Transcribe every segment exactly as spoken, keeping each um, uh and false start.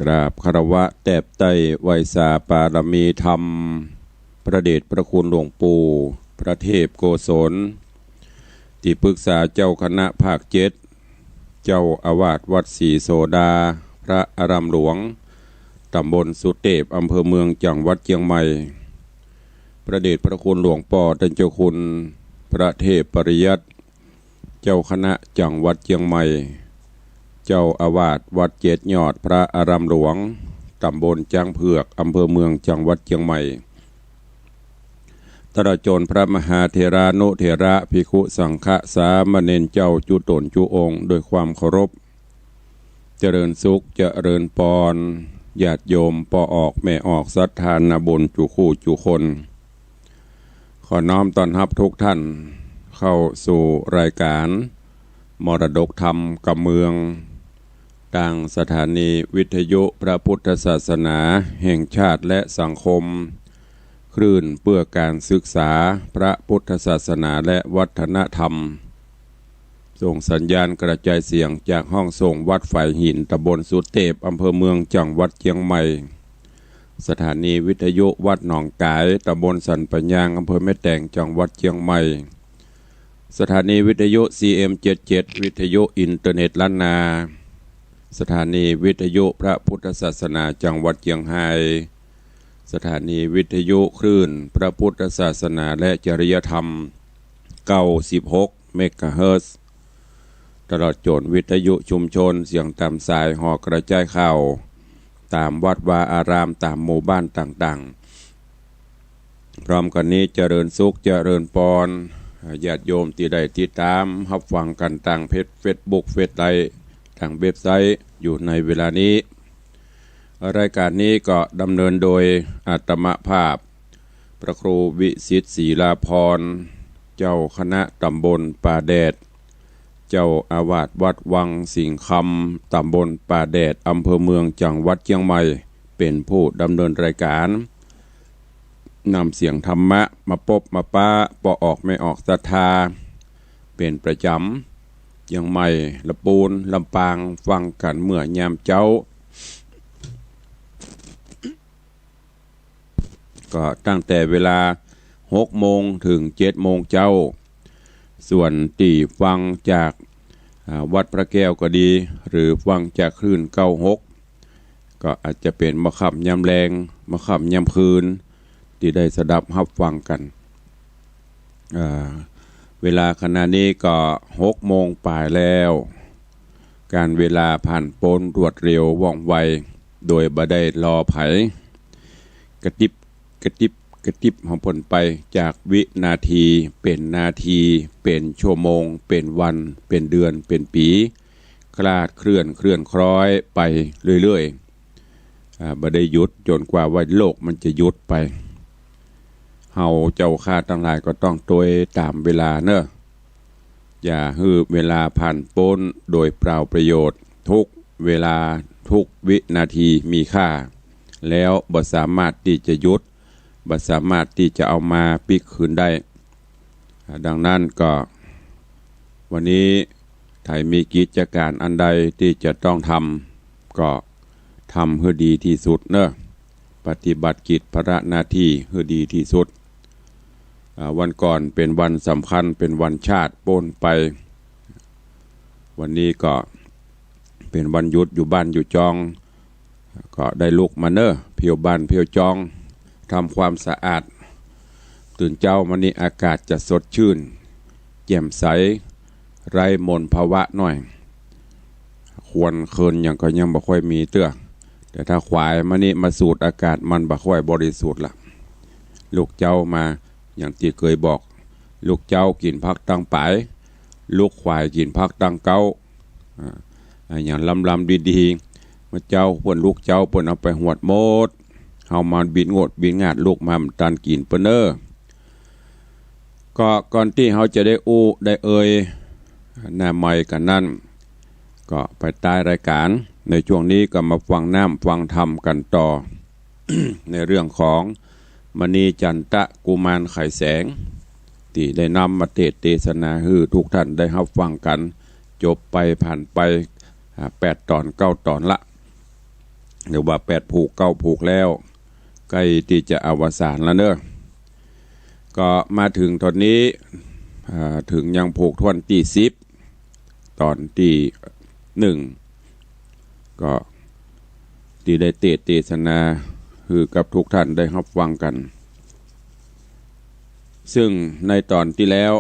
กราบคารวะแตบไต้ไหว้สาปารมีธรรม พระเดชพระคุณหลวงปู่พระเทพโกศล ตี้ปรึกษาเจ้าคณะภาคเจ็ด เจ้าอาวาสวัดศรีโสดา พระอารามหลวง ตำบลสุเตพ อำเภอเมือง จังหวัดเจียงใหม่ พระเดชพระคุณหลวงป้อต้านเจ้าคุณพระเทพปริยัติ เจ้าคณะจังหวัดเจียงใหม่ เจ้าอาวาสวัดเจ็ดยอด พระอารามหลวง ตำบลจ๊างเผือก อำเภอเมือง จังหวัดเจียงใหม่ ตลอดจ๋นพระมหาเถรานุเถระ ภิกขุสังฆะ สามเณรเจ้าจุ๊ต๋นจุ๊องค์ โดยความเคารพ เจริญสุข เจริญปอน ญาติโยมป้อออกแม่ออก ศรัทธานาบุญจุ๊คู่จุ๊คน ขอน้อมต้อนฮับทุกท่านเข้าสู่รายการมรดกธรรมกำเมือง ตางสถานีวิทยุพระพุทธศาสนาแห่งชาติและสังคม คลื่นเพื่อการศึกษาพระพุทธศาสนาและวัฒนธรรม ส่งสัญญาณกระจายเสียงจากห้องส่งวัดฝายหิน ตำบลสุเตพ อำเภอเมือง จังหวัดเจียงใหม่ สถานีวิทยุวัดหนองก๋าย ตำบลสันป่ายยาง อำเภอแม่แตง จังหวัดเจียงใหม่ สถานีวิทยุ ซีเอ็มเจ็ดเจ็ด วิทยุอินเทอร์เน็ตล้านนา สถานีวิทยุพระพุทธศาสนาจังหวัดเจียงฮาย สถานีวิทยุคลื่นพระพุทธศาสนาและจริยธรรม เก้าสิบหก เมกะเฮิรตซ์ ตลอดจ๋นวิทยุชุมชนเสียงต๋ามสาย หอกระจายข่าวต๋ามวัดวาอาราม ต๋ามหมู่บ้านต่างๆ พร้อมกั๋นนี้เจริญสุขเจริญปอน ญาติโยมตี้ได้ติดต๋ามฮับฟังกั๋นตางเพจ เฟซบุ๊ก เฟซไลฟ์ ตางเว็บไซต์อยู่ในเวลานี้ รายการนี้ก็ดำเนินโดยอาตมาภาพ พระครูวิสิทธิ์ ศิลาภรณ์ เจ้าคณะตำบลป่าแดด เจ้าอาวาสวัดวังสิงห์คำ ตำบลป่าแดด อำเภอเมือง จังหวัดเจียงใหม่ เป๋นผู้ดำเนินรายการ นำเสียงธรรมะมาปบมาป๊าป้อออกแม่ออกศรัทธาเป๋นประจ๋ำ เจียงใหม่ ละปูน ลำปาง ฟังกั๋นเมื่อยามเจ๊า ก็ตั้งแต่เวลาหกโมงเถิงเจ็ดโมงเจ๊า ส่วนตี้ฟังจาก อ่า วัดพระแก้วก็ดี หรือฟังจากคลื่นเก้าหก ก็อาจจะเป๋นเมื่อค่ำยามแลง เมื่อค่ำยามคืน ตี้ได้สดับฮับฟังกั๋น อ่า เวลาขณะนี้ก็หกโมงป๋ายแล้ว ก๋านเวลาผ่านป๊นรวดเร็วว่องไว โดยบ่ได้รอใผ กระติ๊บ กระติ๊บ กระติ๊บของเปิ้นไป จากวินาทีเป๋นนาที เป๋นชั่วโมง เป๋นวัน เป๋นเดือน เป๋นปี๋ คลาดเคลื่อน เคลื่อนคล้อยไปเรื่อยๆ อ่า บ่ได้หยุดจ๋นกว่าว่าโลกมันจะหยุดไป เฮาเจ้าข้าตังหลายก็ต้องตวยต๋ามเวลาเนาะ อย่าหื้อเวลาผ่านป๊นโดยเปล่าประโยชน์ ทุกเวลาทุกวินาทีมีค่า แล้วบ่สามารถตี้จะหยุด บ่สามารถตี้จะเอามาปิ๊กคืนได้ อ่า ดังนั้นก็วันนี้ใผมีกิจก๋านอันใดตี้จะต้องทำ ก็ทำหื้อดีตี้สุดเนาะ ปฏิบัติกิจภาระหน้าตี้หื้อดีตี้สุด อ่า วันก่อนเป๋นวันสำคัญ เป๋นวันชาติป๊นไป วันนี้ก็เป๋นวันหยุดอยู่บ้านอยู่จอง ก็ได้ลุกมาเนาะ เผี้ยวบ้านเผี้ยวจอง ทำความสะอาด ตื่นเจ๊ามานี่อากาศจะสดชื่น แจ่มใส ไร้มลภาวะหน่อย ควันเคินหยังก็ยังบ่ค่อยมีเตื้อ แต่ถ้าขวายมานี่มาสูดอากาศมันบ่ค่อยบริสุทธิ์ละ ลุกเจ๊ามา อย่างตี้เกยบอก ลุกเจ๊ากิ๋นผักตังป๋าย ลุกขวายกิ๋นผักตังเก๊า อ่า อ่า อย่างลำๆ ดีๆ เมื่อเจ๊าเปิ้นลุกเจ๊าเปิ้นเอาไปหวดหมด เฮามาบิดโงดบิดงาดลุกมาบ่ตันกิ๋นเปิ้นเน้อ ก็ก่อนตี้เฮาจะได้อู้ได้เอ่ยหน้าไมค์กั๋นนั้น ก็ไปใต้รายก๋าน ในช่วงนี้ก็มาฟังน้ำฟังธรรมกั๋นต่อ ในเรื่องของมณีจันตะกุมารไขแสง ตี้ได้นำมาเตสน์เตสนาหื้อทุกท่านได้ฮับฟังกั๋น จบไปผ่านไป อ่า แปดต๋อนเก้าต๋อนละ หรือว่าแปดผูก เก้าผูกแล้ว ใก้ตี้จะอวสานแล้วเนาะ ก็มาเถิงต๋อนนี้ อ่า เถิงยังผูกถ้วนตี้สิบ ต๋อนตี้นึ่ง ก็ตี้ได้เตสน์เตสนาหื้อกับทุกท่านได้ฮับฟังกั๋น ซึ่งในต๋อนตี้แล้ว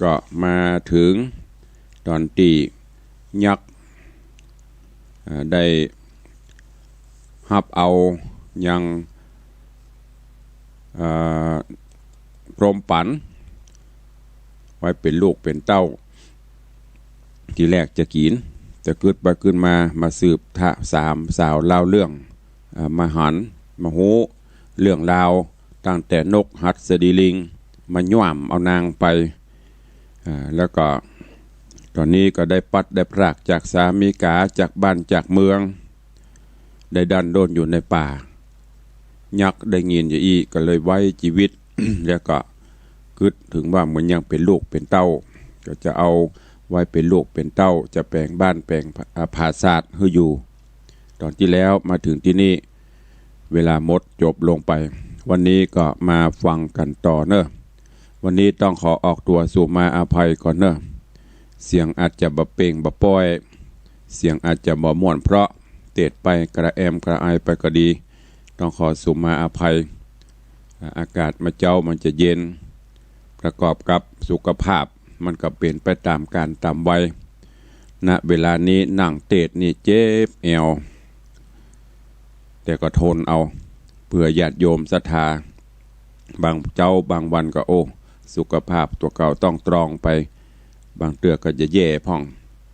ก็มาเถิงต๋อนตี้ยักษ์ อ่า ได้ฮับเอายัง อ่า พรหมปั๋นไว้เป๋นลูกเป๋นเต้า ตี้แรกจะกิ๋น แต่กึ๊ดไปกึ๊ดมา มาสืบถะสามสาวเล่าเรื่อง อ่า มาหัน มาฮู้เรื่องราว ตั้งแต่นกหัสดีลิง มาย้วมเอานางไป อ่า แล้วก็ต๋อนนี้ก็ได้ปลัดได้พรากจากสามีกา จากบ้านจากเมือง ได้ดั้นด้นอยู่ในป่า ยักษ์ได้ยินอย่างอี้ก็เลยไว้จีวิต แล้วก็กึ๊ดเถิงว่ามันยังเป๋นลูกเป๋นเต้า ก็จะเอาไว้เป๋นลูกเป๋นเต้า จะแป๋งบ้านแป๋งผา อ่า ผาสาทหื้ออยู่ ต๋อนตี้แล้วมาเถิงตี้นี่ เวลาหมดจบลงไป วันนี้ก็มาฟังกั๋นต่อเนาะ วันนี้ต้องขอออกตั๋วสุมาอภัยก่อนเนาะ เสียงอาจจะบ่เปล่งบ่ป้อย เสียงอาจจะบ่ม่วนเพราะ เตสน์ไปกระแอมกระไอไปก็ดี ต้องขอสุมาอภัย อ่า อากาศมาเจ๊ามันจะเย็น ประกอบกับสุขภาพมันก็เป๋นไปต๋ามกาลต๋ามวัย ณ เวลานี้นั่งเตสน์นี่เจ็บแอว แต่ก็ทนเอา เปื้อญาติโยมศรัทธา บางเจ๊าบางวันก็ โอ้ สุขภาพตั๋วเก่าต้องตรองไป บางเตื้อก็จะแย่พ่อง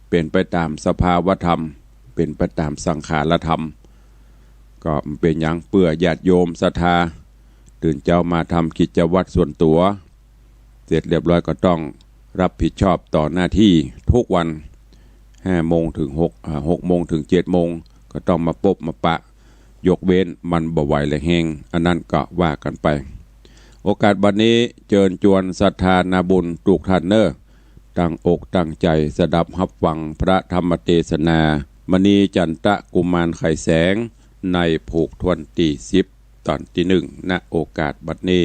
เป๋นไปต๋ามสภาวธรรม เป๋นไปต๋ามสังขารธรรม ก็บ่เป๋นหยัง เปื้อญาติโยมศรัทธา ตื่นเจ๊ามาทำกิจวัตรส่วนตั๋ว เสร็จเรียบร้อยก็ต้องรับผิดชอบต่อหน้าตี้ทุกวัน ห้าโมงเถิงหก อ่า หกโมงเถิงเจ็ดโมง ก็ต้องมาปบมาปะ ยกเว้นมันบ่ไหวแฮง อันนั้นก็ว่ากั๋นไป โอกาสบัดนี้เจิญจวนศรัทธานาบุญกู้ต้านเนาะ ตั้งอกตั้งใจ๋สดับฮับฟังพระธรรมเตสนา มณีจันตะกุมารไขแสง ในผูกถ้วนตี้สิบ ต๋อนตี้นึ่ง ณ โอกาสบัดนี้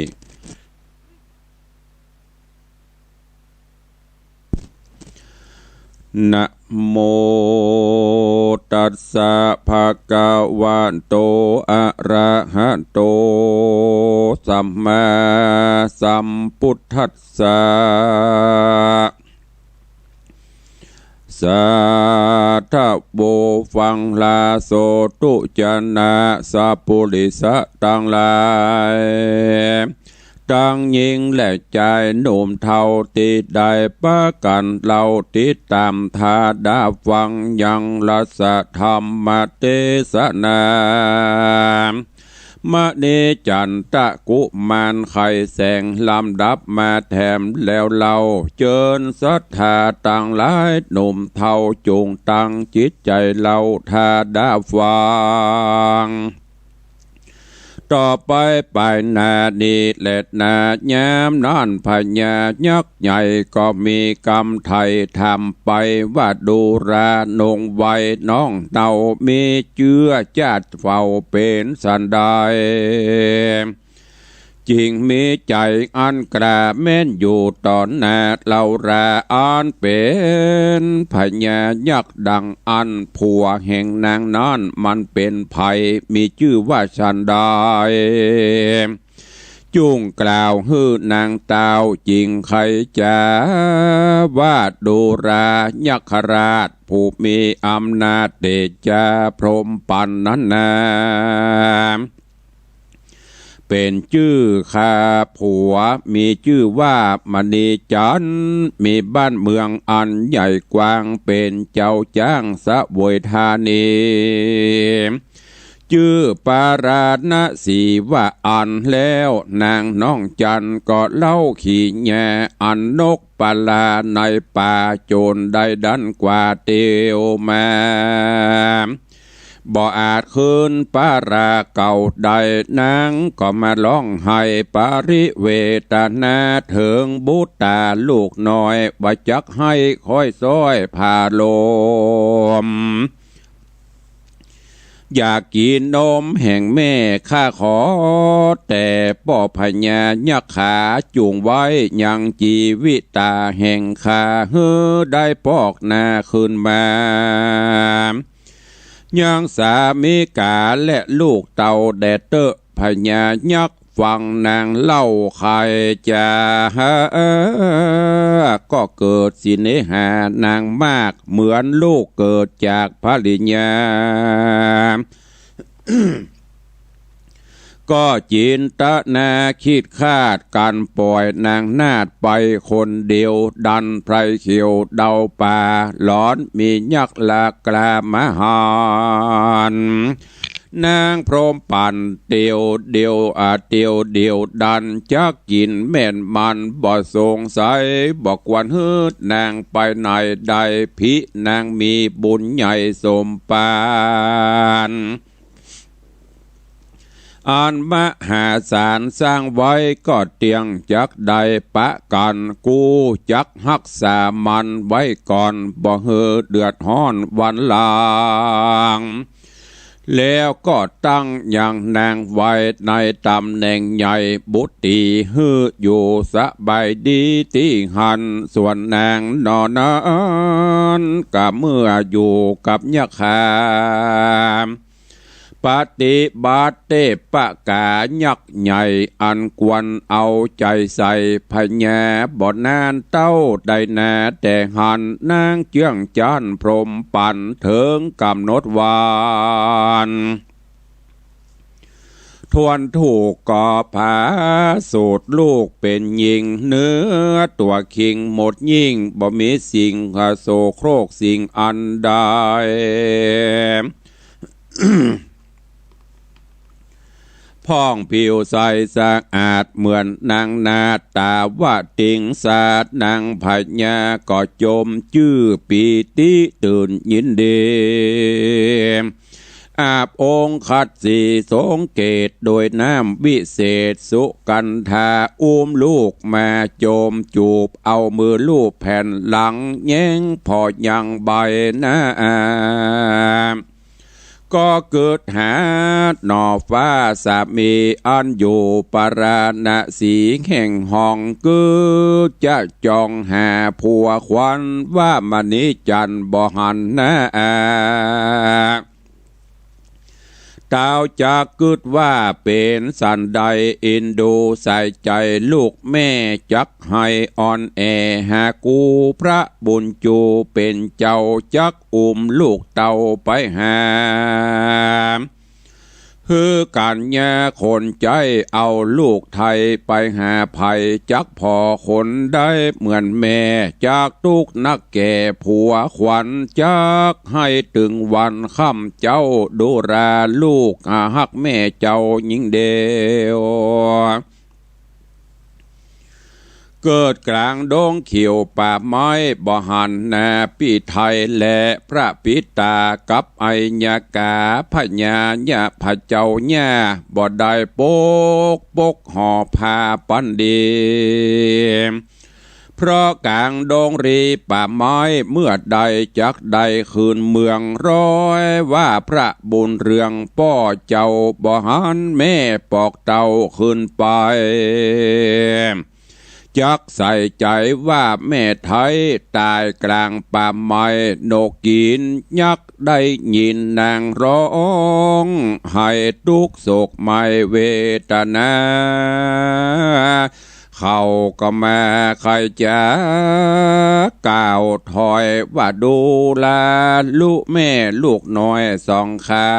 นะโมตัสสะ ภะคะวะโต อะระหะโต สัมมาสัมพุทธัสสะ สาธะโว ฟังลาโสตุจนะ สัปปุริสะตังหลาย ตังญิงและจายหนุ่มเฒ่าตี้ได้ปากั๋นเล่าติดต๋ามถาดาฟังยังรัสธรรมเตสนา มณีจันตะกุมารไขแสงลำดับมาแถมแล้วเล่า เจิญศรัทธาตังหลายหนุ่มเฒ่าจุ่งตั้งจิตใจ๋เล่าถาดาฟัง ต่อไปไปหน้านี้แลนา ยามนั้นพญายักษ์ใหญ่ก็มีกำไถ่ถามไปว่า ดูราหนุ่มวัยน้องเน่า มีเจื้อจาติเฝ้าเป๋นสันใด จึงมีใจ๋อันกล้าแม้นอยู่ต่อหน้าเฮารา อันเป๋นพญายักษ์ดังอั้น ผัวแห่งนางนั้นมันเป๋นใผ มีจื้อว่าสันใด จุ่งกล่าวหื้อนางเต้าจึงไขจ๋าว่า ดูรายักขราชผู้มีอำนาจเดชาพรหมปันนั้นนา เป๋นจื้อข้าผัว มีจื้อว่ามณีจันทร์ มีบ้านเมืองอันใหญ่กว้าง เป๋นเจ้าจ้างเสวยธานี จื้อปาราณสีว่าอั้น แล้วนางน้องจันทร์ก็เล่าขี่แย่อันนกปลาในป่า จนได้ดันกว่าเตียวมา บ่อาจคืนปาราเก่าได้ นางก็มาร้องไห้ปริเวทนา เถิงบุตราลูกน้อย ว่าจักหื้อค่อยซ้อยผ่าลม อยากกิ๋นนมแห่งแม่ข้าขอ แต่ป้อพญายักขาจุ่งไว้ยังจีวิตาแห่งข้า หื้อได้ปอกนาคืนมา ยังสามิก๋าและลูกเต้าแด่เต๊อะ พญายักฟังนางเล่าใค่จ๋า ก็เกิดสิเนหานางมาก เหมือนลูกเกิดจากภริยา ก็จินตนาคิดคาดก๋านป่อยนางนาฏไปคนเดียว ดันไพรเขียวเดาป่า หลอนมียักษ์ลากล้ามาหัน นางพรหมปั่นเตียวเดียว อ่า เตียวเดียวดัน จักกิ๋นแม่นมันบ่สงสัย บ่ควรหื้อนางไปไหน ได้พินางมีบุญใหญ่สมปาน อันมหาศาลสร้างไว้ก็เตี้ยง จักได้ปะกั๋นกู้ จักฮักษามันไว้ก่อน บ่หื้อเดือดฮ้อนวันหลัง แล้วก็ตั้งยังนางไว้ในต๋ำแหน่งใหญ่ บุตรีหื้ออยู่สบายดีตี้หั้น ส่วนนางหนอนั้นก็เมื่ออยู่กับยักขา ปฏิบัติเตปะก๋ายักษ์ใหญ่ อันควรเอาใจ๋ใส่ พญาบ่นานเต้าใดนา แต่หั้นนางเจื้องจั้นพรหมปั่นเถิงก๋ำหนดวัน ทวนถูกก็ผาสูดลูกเป๋นญิง เนื้อตั๋วคิงหมดยิ่ง บ่มีสิ่งโสโครกสิ่งอันใด พ่องผิวใสสะอาดเหมือนนางนาฏ ต๋าวติงสาดนางพญา ก็จมจื้อปีติตื่นยินดี อาบองค์ขัดสีสงเกตโดยน้ำวิเศษ สุกัณฑาอุ้มลูกมาจมจูบ เอามือลูบแผ่นหลัง แย้งผ่อยังใบหน้า ก็กึ๊ดหาหน่อฟ้าสามี อันอยู่ปาราณสีแห่งห้อง กึ๊ดจะจองหาผัวขวัญ ว่ามณีจันทร์บ่หันหน้า ต๋าวจักกึ๊ดว่าเป๋นสันใด อินดูใส่ใจ๋ลูกแม่ จัก ให้อ่อนแอหากู้ พระบุญจูเป๋นเจ้า จักอุ้มลูกเต้าไปหา หื้อกัณฑ์ญาคนใจ๊เอาลูกไถ่ไปหาใผ จักผ่อคนได้เหมือนแม่ จักตุ๊กข์นักแก่ผัวขวัญ จักให้ตึงวันค่ำเจ๊า ดูราลูกหาฮักแม่เจ้ายิ่งเดียว เกิดก๋างดงเขียวป่าไม้ บ่หันหน้าปี้ไถ่แล พระปิตากับอัยยกา พญายะพระเจ้าย่า บ่ได้ปกปกห่อผ้าปันดี เพราะก๋างดงรีป่าไม้ เมื่อใดจักได้คืนเมือง ร้อยว่าพระบุญเรืองป้อเจ้า บ่หันแม่ปอกเต้าคืนไป จักใส่ใจ๋ว่าแม่ไถ่ต๋ายก๋างป่าไม้ นกกิ๋นยักษ์ได้ยินนางร้องไห้ตุ๊กข์โศกไม้เวทนา เขาก็มาใค่จะกล่าวถอยว่า ดูราลูกแม่ลูกน้อยสองข้า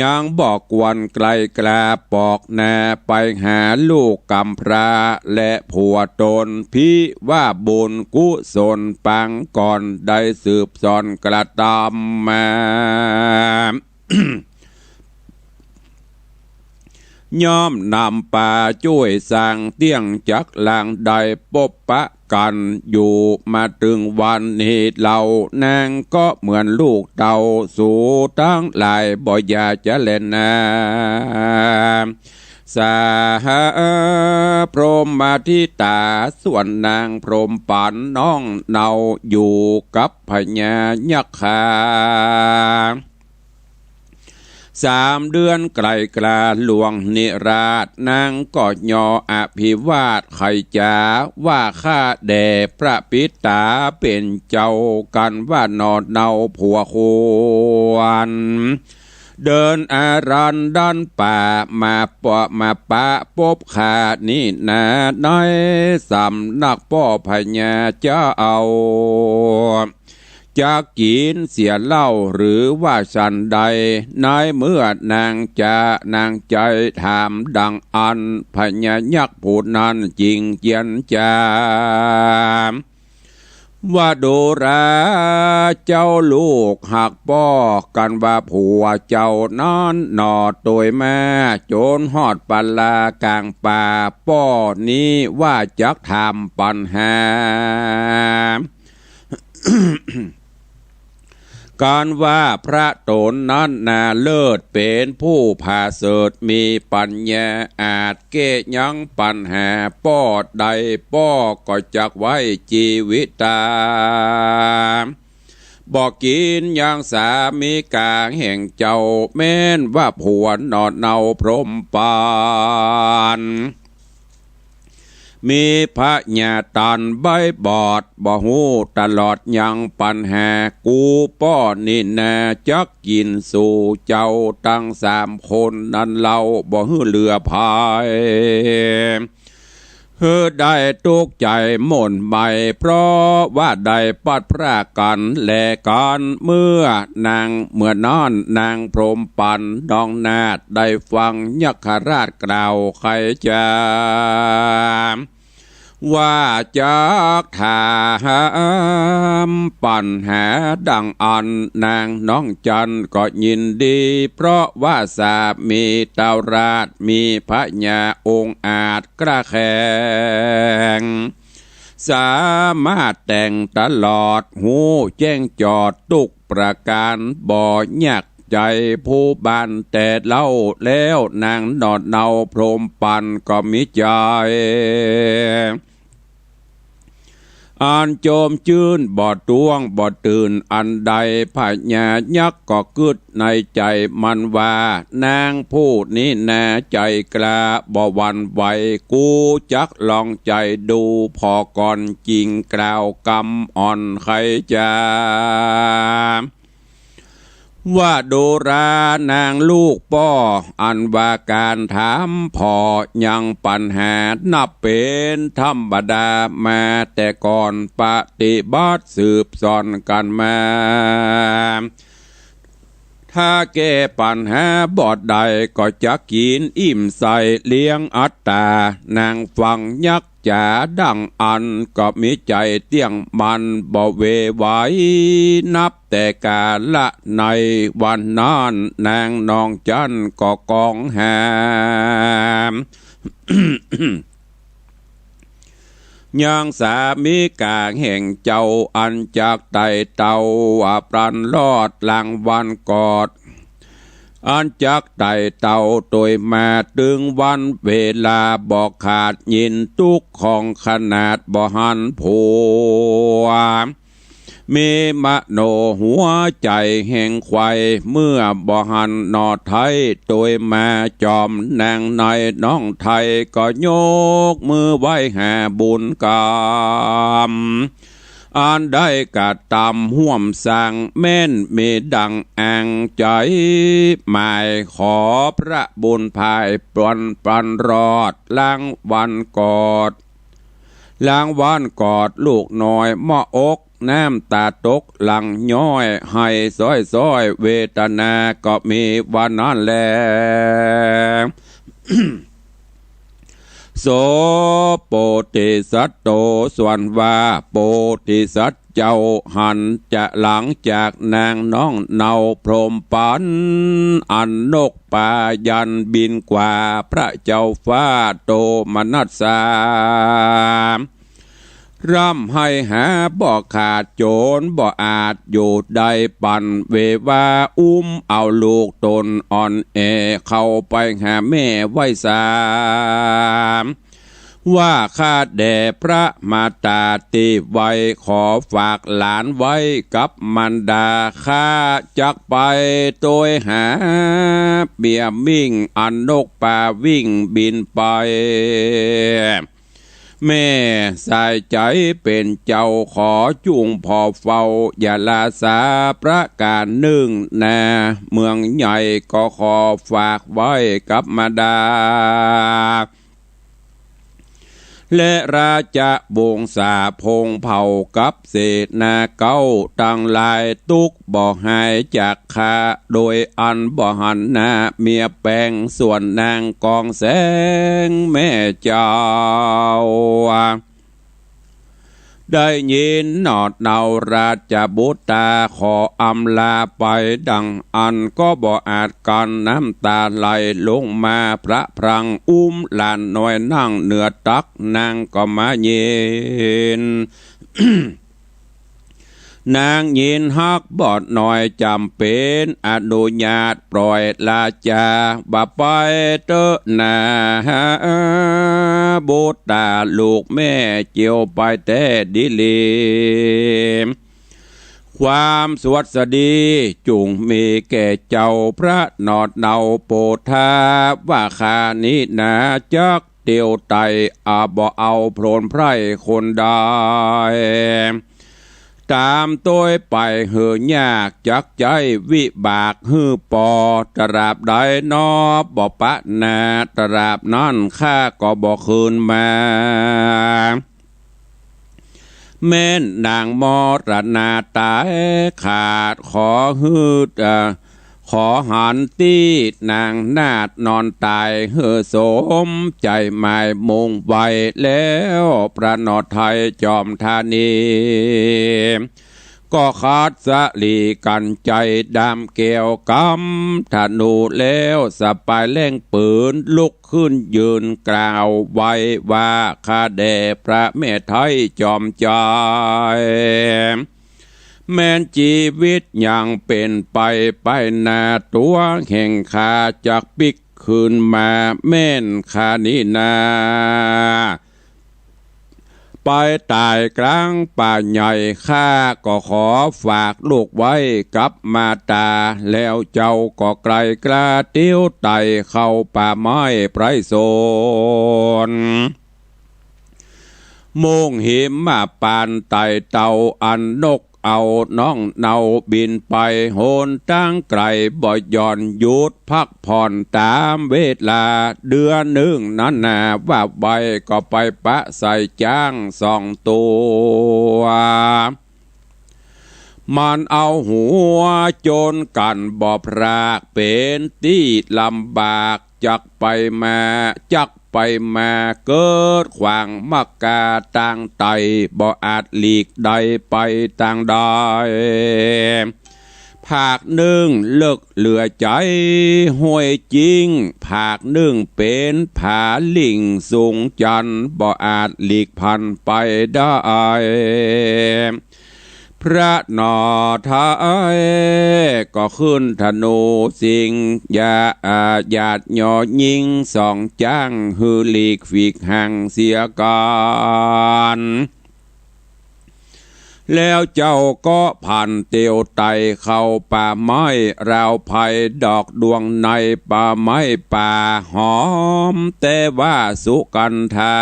ยังบ่ควรไกลกล้าปอกหน้าไปหาลูกกำพร้า และผัวต๋น พิว่าบุญกุศลปางก่อน ได้สืบสอนกระตำมา ย่อมนำปาจ้วยสร้างเตี้ยงจักหลัง ได้ปบปะกั๋นอยู่มาตึงวันนี้เล่า นางก็เหมือนลูกเต้า สูตังหลายบ่อย่าจะแลนา ส สา พรหมธิตา ส่วนนางพรหมปัณฑ์น้องเนาอยู่กับพญายักขา สามเดือนไกลกราหลวงนิราช นางก็ยออภิวาทไขจ๋า ว่าข้าแด่พระปิตาเป๋นเจ้า กันว่าหนอเนาผัวควร เดินอารันดันป่า มาปะ มาปะปบข้านี้นา ในสำนักป้อพญาเจ้า จักกิ๋นเสียเหล้าหรือว่าฉันใด ในเมื่อนางจะ นางใจ๋ถามดังอั้น พญายักษ์ผู้นั้นจึงเจียรจา ว่าดูราเจ้าลูกฮักป้อ กันว่าผัวเจ้านั้นหนอตวยมา จ๋นฮอดปาลากลางป่า ป้อนี้ว่าจักถามปัญหา กันว่าพระต๋นนั้นนาเลิศ เป๋นผู้ผาเสริฐมีปัญญา อาจแก้ยังปัญหาป้อได้ ป้อก็จักไว้จีวิตา บ่กิ๋นยังสามิก๋าแห่งเจ้า แม้นว่าผัวหนอเนาพรหมปัณฑ์ มีพญาต๋นใบ้บอด บ่ฮู้ตลอดยังปัญหา กูป้อนี้นาจักกิ๋นสู่เจ้าตังสามคนนั้นเล่า บ่หื้อเหลือภัย หื้อได้ตุ๊กข์ใจ๋หม่นไหม้ เพราะว่าได้พลัดพรากกั๋นและกั๋น เมื่อนาง เมื่อนั้นนางพรหมปัณฑ์น้องนาฏ ได้ฟังยักขราชกล่าวไขจ๋า ว่าจักถามปัญหาดังอั้น นางน้องจันทร์ก็ยินดี เพราะว่าสามีเต้าราชมีพญาองอาจกล้าแข็ง สามารถแต่งตลอด ฮู้แจ้งจอดตุ๊กประก๋าน บ่ยากใจ๋ผู้บ้านแต่เล่า แล้วนางหนอเนาพรหมปัณฑ์ก็มีใจ๋ อันโจมจื้นบ่ต้วงบ่ตื่นอันใด พญายักษ์ก็กึ๊ดในใจ๋มันว่า นางผู้นี้นาใจ๋กล้าบ่หวั่นไหว กูจักลองใจ๋ดูผ่อก่อนจึงกล่าวกำอ่อนไขจ๋า ว่าดูรานางลูกป้อ อันว่าก๋านถามผ่อยังปัญหา นับเป๋นธรรมดามาแต่ก่อน ปฏิบัติสืบสอนกั๋นมา ถ้าแก้ปัญหาบ่ได้ ก็จะกิ๋นอิ่มใส่เลี้ยงอัตตา นางฟังยักษ์ จ๋าดังอั้นก็มีใจ๋เตี้ยงมั่นบ่เวไหว นับแต่กาละในวันนั้น นางน้องจันทร์ก็กองหาม ยังสามิก๋าแห่งเจ้า อันจักไต่เต้าปรันรอด หลังวันกอด อันจักไต่เต้าตวยมา ตึงวันเวลาบ่ขาด ยินตุ๊กข์ของขนาดบ่หันผัว มีมโนหัวใจ๋แห่งใคร่ เมื่อบ่หันหนอไท้ตวยมา จอมนางในน้องไท้ ก็ยกมือไหว้หาบุญกรรม อันได้กระตำฮ่วมสร้าง แม้นมีดังอ่างใจ๋ หมายขอพระบุญภายปรัน ปรันรอด หลังวันกอด หลังวันกอดลูกน้อยเมาะอก น้ำต๋าตกหลั่งย้อย ไห้ซ้อยๆ เวทนาก็มีวันนั้นแล โส โพธิสัตโต ส่วนว่าโพธิสัตว์เจ้าหันจะหลังจากนางน้องเนาพรหมปัณฑ์ อันนกปายันบินกว่า พระเจ้าฟ้าโทมนัสสา ร่ำไห้หาบ่ขาด จ๋นบ่อาจอยู่ได้ ปั๋นเววา อุ้มเอาลูกต๋นอ่อนแอ เข้าไปหาแม่ไหว้สา ว่าข้าแด่พระมาต๋าตี้ไหว ขอฝากหลานไว้กับมารดา ข้าจักไปตวยหาเปียมิ่ง อันนกป่าวิ่งบินไป แม่สายใจ๋เป๋นเจ้า ขอจุ่งผ่อเฝ้า อย่าลาสาประก๋านนึ่งนา เมืองใหญ่ก็ขอฝากไว้กับมารดา และราชวงศาพงศ์เผ่ากับเสนาเก๊าตังหลาย ตุ๊กข์บ่หายจากข้า โดยอันบ่หันหน้าเมียแปง ส่วนนางกองแสงแม่เจ้า ได้ยินหนอเนาราชบุตรา ขออำลาไปดังอั้น ก็บ่อาจกั้นน้ำต๋าไหลลงมา พระพลั้งอุ้มหลานน้อยนั่งเหนือตัก นางก็มายิน นางยินฮักบ่น้อยจ๋ำเป๋นอนุญาตปล่อยราชา บ่าไปเต๊อะนา บุตราลูกแม่ เจียวไปแต๊ดีหลี ความสวัสดีจุ่งมีแก่เจ้า พระหนอเนาโปธา ว่าข้านี้นาจักเตียวไต่ อาบ่เอาโผลนไพร่คนใด ต๋ามตวยไปหื้อยาก จักใจ๊วิบากหื้อปอ ตราบใดหนอบ่ปะนา ตราบนั้นข้าก็บ่คืนมา แม้นนางมรณาต๋ายขาด ขอหื้อ เอ่อ ขอหันตี้นางนาฏนอนต๋ายหื้อสมใจ๋หมายมุ่งไว้ แล้วพระนอไทยจอมธานี ก็ขัดสะหลีกัญไชยดามแก้วกำธนู แล้วสะปายแล่งปืน ลุกขึ้นยืนกล่าวไว้ว่า ข้าแด่พระแม่ไทยจอมใจ๋ แม้นจีวิตยังเป๋นไปไปหน้า ตั๋วแห่งข้าจักปิ๊กคืนมา แม้นข้านี้นา ไปต๋ายกลางป่าใหญ่ ข้าก็ขอฝากลูกไว้กับมาต๋า แล้วเจ้าก็ไกลกล้าเตียวไต่เข้าป่าไม้ไพรสน มุ่งหิมมาปานไต่เต่า อันนกเอาน้องเนาบินไป หนตางไก๋บ่หย่อนหยุดพักผ่อนต๋ามเวลา เดือนนึ่งนั้นนา ว่าไปก็ไปปะใส่จ๊างสองตั๋ว มันเอาหัวจนกั๋นบ่พราก เป๋นตี้ลำบาก จักไปมา จักไปมา เกิดขวางมักกาตางไต่ บ่อาจหลีกได้ไปตางใด ภาคนึ่งเลิกเหลือใจ๋ห้วยจิง ภาคนึ่งเป๋นผาลิ่งสูงจันทร์ บ่อาจหลีกผันไปได้ พระนอไทยก็ขึ้นธนูสิง อย่า อ่า หยาดหยอยิงสองจ๊าง หื้อหลีกฝีกห่างเสียกั๋น แล้วเจ้าก็ผันเตียวไต่เข้าป่าไม้ ราวไพรดอกดวงในป่าไม้ป่าหอม แต่ว่าสุกัณฑา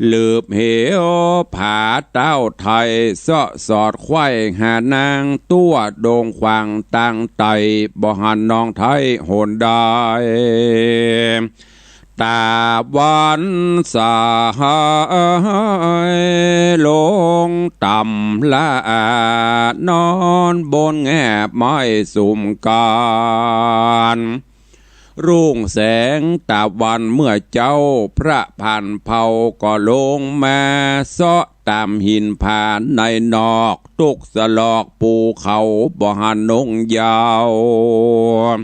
หลืบเหวผาเต้าไทย เซาะสอดไขว่หานางตั้วดงขวางตางไต่ บ่หันน้องไทยหนใด ต๋าวันสายลงต่ำละอา นอนบนแง่ไม้สุมกั๋น รุ่งแสงตะวันเมื่อเจ๊า พระผ่านเผ่าก็ลงมา เซาะต๋ามหินผาในนอก ตุ๊กสลอกปูเขา บ่หันนงเยาว์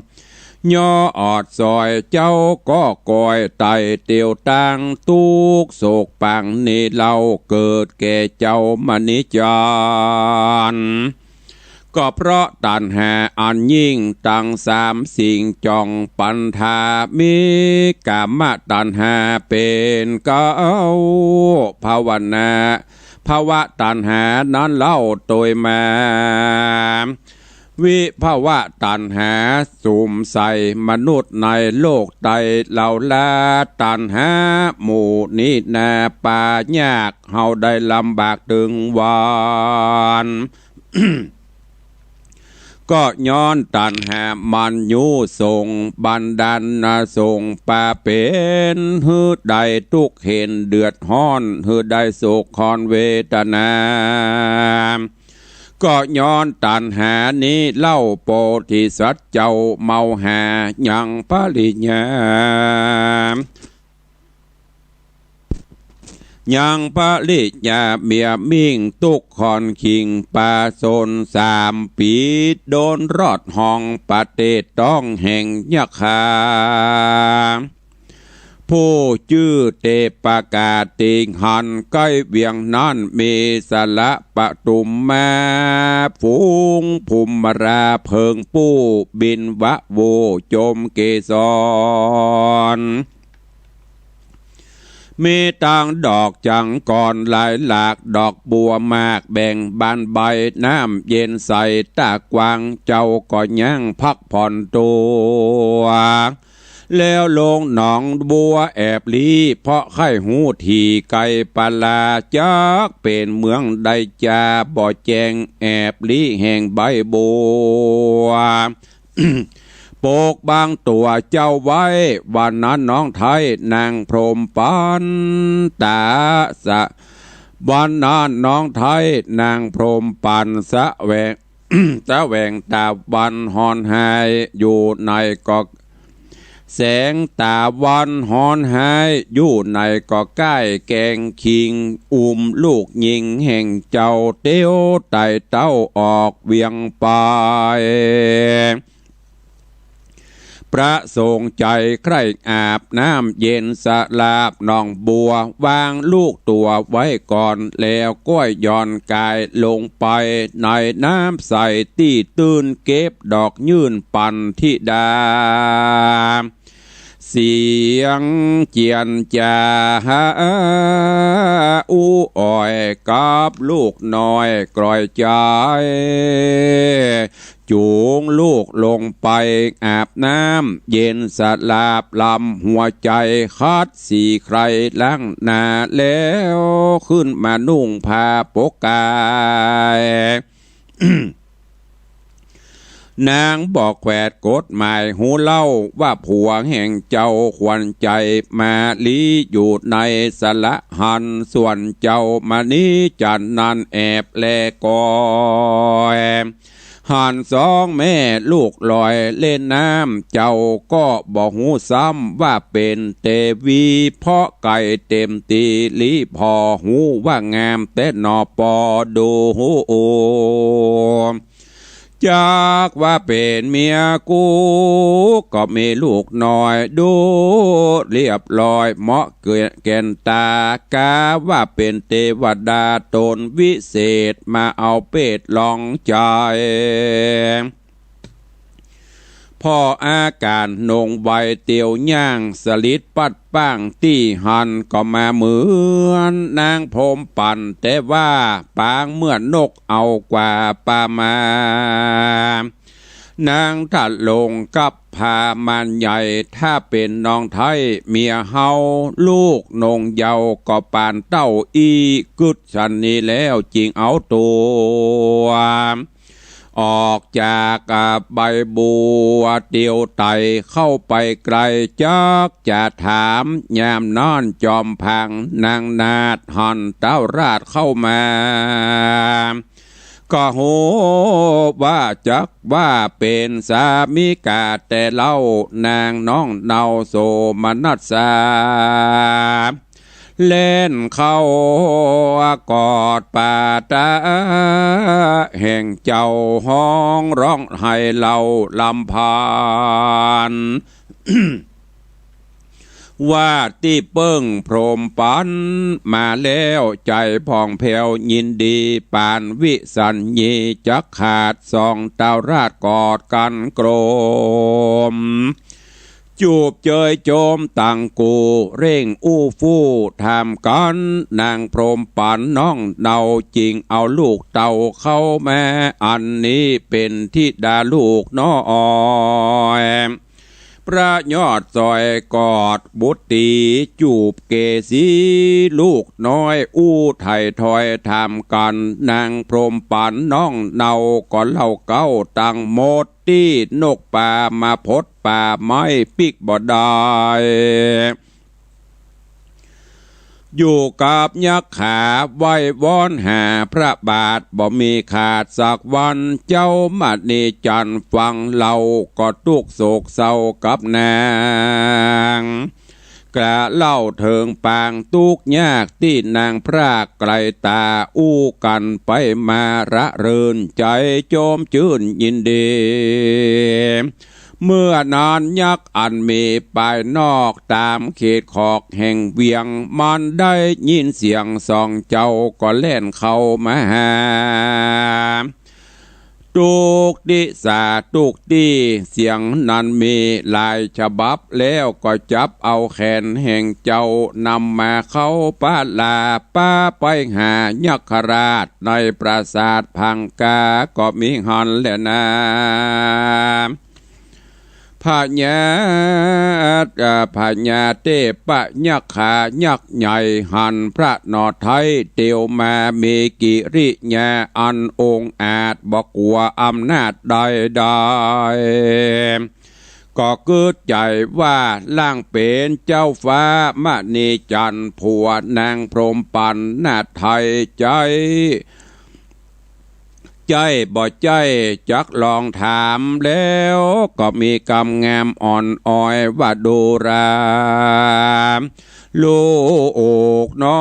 ย่ออดสอยเจ้าก็ก้อยไต่เตียวตั้ง ตุ๊กข์โศกปางนี้เล่า เกิดแก่เจ้ามณีจันทร์ ก็เพราะตัณหาอันยิ่งตังสามสิ่งจ๋องปันธา มีกามตัณหาเป๋นเก๊า ภวนา ภวตัณหานั้นเล่าโตยมา วิภวตัณหาสุมใส่มนุษย์ในโลกไตเหล่าลา ตัณหาหมู่นี้นาปายาก เฮาได้ลำบากตึงวัน ก็ย้อนตัณหามันยุส่งบันดาลนาส่งปาเป๋น หื้อได้ตุ๊กข์เห็นเดือดฮ้อน หื้อได้โศกฮ้อนเวทนา ก็ย้อนตัณหานี้เล่า โพธิสัตว์เจ้าเมาหา ยังปริญญา ยังปริญญาเมียมิ่งตุ๊กข์ฮ้อนคิงปาสนสามปี๋ โดนรอดห้องประเทศต้องแห่งยักขา ผู้จื้อเตปกาติงหัน ใก้เวียงนั้นมีสระปทุมมา ฝูงภูมิราเผิงผู้บินวะโวจมเกสร มีตังดอกจังกรหลายหลาก ดอกบัวมากแบ่งบานใบ น้ำเย็นใสตากว้าง เจ้าก็ยังพักผ่อนตั๋ว แล้วลงหนองบัวแอบลี้ เพราะใคร่ฮู้ที่ไกลปาลา จักเป๋นเมืองใดจาบ่แจ้ง แอบลี้แห่งใบบัว ปกบังตั๋วเจ้าไว้ วันนั้นน้องไท้นางพรหมปัณณตาสะ วันนั้นน้องไท้นางพรหมปัณณแสวง แสวงตาวันฮ้อนฮ้ายอยู่ในก็ แสงตาวันฮ้อนฮ้ายอยู่ในก็ใก้แกงคิง อุ้มลูกญิงแห่งเจ้าเตียวไต่เต้าออกเวียงไป ประสงค์ใจ๋ใคร่อาบน้ำเย็นสะหลาบหนองบัว วางลูกตั๋วไว้ก่อน แล้วก้อยย่อนกายลงไปในน้ำใสตี้ตื้น เก็บดอกยื่นปันธิดา เสียงเจียนจ๋าอู้อ่อยกับลูกน้อยกล่อยใจ๋ จูงลูกลงไปอาบน้ำเย็นสะหลาบ ลำหัวใจ๋ขัดสีใคร่ล้างหน้า แล้วขึ้นมานุ่งผ้าปกกาย นางบ่แขวดกฎหมายฮู้เล่า ว่าผัวแห่งเจ้าขวัญใจ๋มาลี้อยู่ในสระหั้น ส่วนเจ้ามณีจันทร์นั้นแอบแลกอย หันสองแม่ลูกลอยเล่นน้ำ เจ้าก็บ่ฮู้ซ้ำว่าเป๋นเตวี เพราะไก่เต็มตี้ลี้ ผ่อฮู้ว่างามแต๊หนอปอดู จักว่าเป๋นเมียกู ก็มีลูกน้อยดูเรียบร้อย เหมาะแก่นตา กาว่าเป๋นเตวดาต๋นวิเศษ มาเอาเปรตลองใจ๋ ผ่ออาก๋านนงไวเตียวย่าง สลิดปัดป้างตี้หั้น ก็มาเหมือนนางพรหมปัณณ แต่ว่าปางเหมือนนกเอากว่าปามา นางทะลงกับผ้าม่านใหญ่ ถ้าเป๋นน้องไท้เมียเฮา ลูกนงเยาว์ก็ปานเต้าอี้ กึ๊ดสันนี้แล้วจึงเอาตั๋ว ออกจาก อ่า ใบบัวเตียวไต่เข้าไปไกล จักจะถาม ยามนั้นจอมพังนางนาถหันเต้าราชเข้ามา ก็ฮู้ว่าจักว่าเป๋นสามิกาแต่เล่า นางน้องเนาโสมนัสสา แล่นเข้ากอดปาต๋าแห่งเจ้า ฮ้องร้องไห้เล่าลำพัน ว่าตี้เปิ้งพรหมปันมาแล้ว ใจ๋ผ่องแผ้วยินดี ปานวิสัญญีจักขาด สองเต้าราชกอดกั๋นโกรม จูบเจยโจมตังกู่ เร่งอู้ฟู่ถามกั๋น นางพรหมปันน้องเนา จึงเอาลูกเต้าเข้ามา อันนี้เป๋นธิดาลูกน้อย พระยอดสอยกอดบุตรี จูบเกศีลูกน้อย อู้ไถ่ถอยถามกั๋น นางพรหมปันน้องเนา ก็เล่าเก๊าตังหมด ตี้นกป่ามาพดป่าไม้ปิ๊กบ่ได้ อยู่กับยักขาไหว้วอนหาพระบาท บ่มีขาดสักวัน เจ้ามณีจันทร์ฟังเล่า ก็ตุ๊กข์โศกเศร้ากับนาง กล่าวเล่าเถิงปางตุ๊กข์ยาก ตี้นางพรากไกลต๋า อู้กั๋นไปมาระเริงใจ๋ โจมจื้นยินดี เมื่อนั้นยักษ์อันมีปายนอก ต๋ามเขตขอกแห่งเวียง มันได้ยินเสียงสองเจ้า ก็แล่นเข้ามาหา ตุ๊กติสาตุ๊กตี้ เสียงนั้นมีหลายฉบับ แล้วก็จับเอาแขนแห่งเจ้านำมาเข้าปาลา ปาไปหายักขราชในปราสาทพังกา ก็มีหั้นแลนา พญา เอ่อ พญาเตปะยักขายักษ์ใหญ่หันพระนอไทยเตียวมา มีกิริยาอันองอาจ บ่กั๋วอำนาจใดๆ ก็กึ๊ดใจ๋ว่าล่างเป๋นเจ้าฟ้ามณีจันทร์ ผัวนางพรหมปันนาไทยใจ๊ ใจ๊บ่ใจ๊ จักลองถาม แล้วก็มีกำงามอ่อนอ้อยว่า ดูรา ลูกน้อ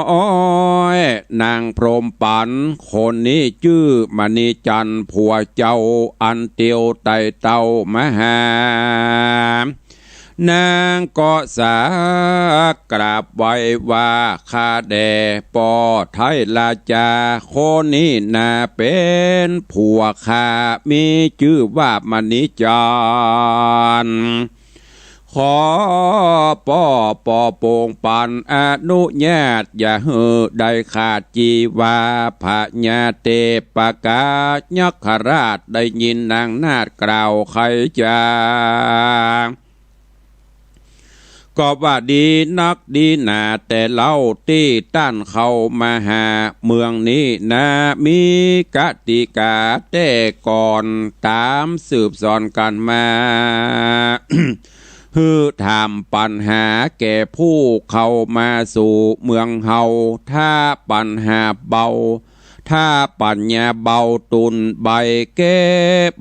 ย นางพรหมปันคนนี้จื้อมณีจันทร์ ผัวเจ้าอันเตียวไต่เต้ามาหา นางก็สักกราบไหว้ว่า ข้าแด่ป้อไทยราชา คนนี้นาเป๋นผัวข้า มีจื้อว่ามณีจันทร์ ขอป้อปอโป่งปันอนุญาต อย่าหื้อได้ขาดจีวา พญาเตปะกายักขราช ได้ยินนางนาฏกล่าวไขจา ก็ว่าดีนักดีหนาแต่เล่า ตี้ต้านเข้ามาหาเมืองนี้นา มีกติกาแต่ก่อน ต๋ามสืบสอนกั๋นมา หื้อถามปัญหาแก่ผู้เข้ามาสู่เมืองเฮา ถ้าปัญหาเบา ถ้าปัญญาเบาตุนใบแก้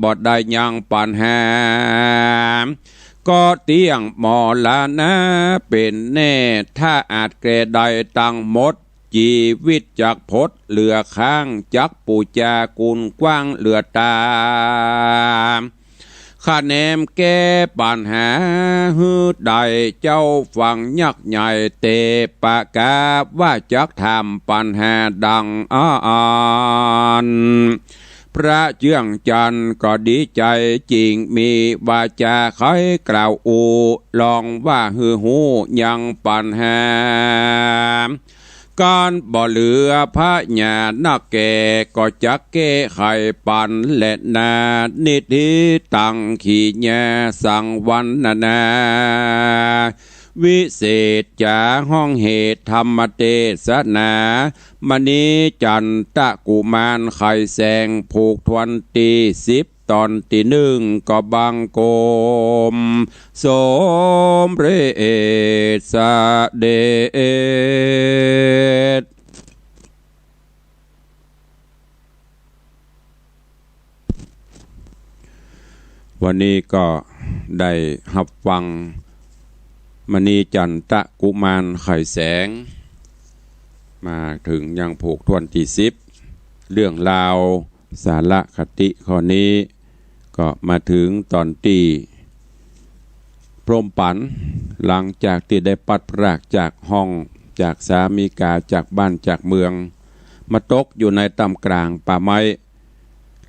บ่ได้ยังปัญหา ก็เตี้ยงมรณะเป๋นแน่ ถ้าอาจแก้ได้ตังหมด จีวิตจักพดเหลือข้าง จักปู๋จากุนกว้างเหลือต๋า ข้าแหนมแก้ปัญหาหื้อได้ เจ้าฟังยักษ์ใหญ่เตปะกาว่าจักถามปัญหาดังอั้น พระเจื้องจันทร์ก็ดีใจ๋ จึงมีวาจาไขกล่าวอู้ ลองว่าหื้อฮู้ยังปัญหา การบ่เหลือพญานาคแก่ ก็จักแก้ไขปันแลนา นิธิตังขีญาสังวรรณนา วิเศษจ๋าฮ้องเหตุธรรมเตสนา มณีจันตะกุมารไขแสง ผูกถ้วนตี้สิบ ต๋อนตี้นึ่งก็บังคมสมเร็จเสด็จ วันนี้ก็ได้ฮับฟังมณีจันตะกุมารไขแสง มาเถิงยังผูกถ้วนตี้สิบ เรื่องราวสาระคติข้อนี้ ก็มาเถิงต๋อนตี้พรหมปัณฑ์ หลังจากตี้ได้ปลัดพรากจากห้อง จากสามีกา จากบ้าน จากเมือง มาตกอยู่ในต้ามก๋างป่าไม้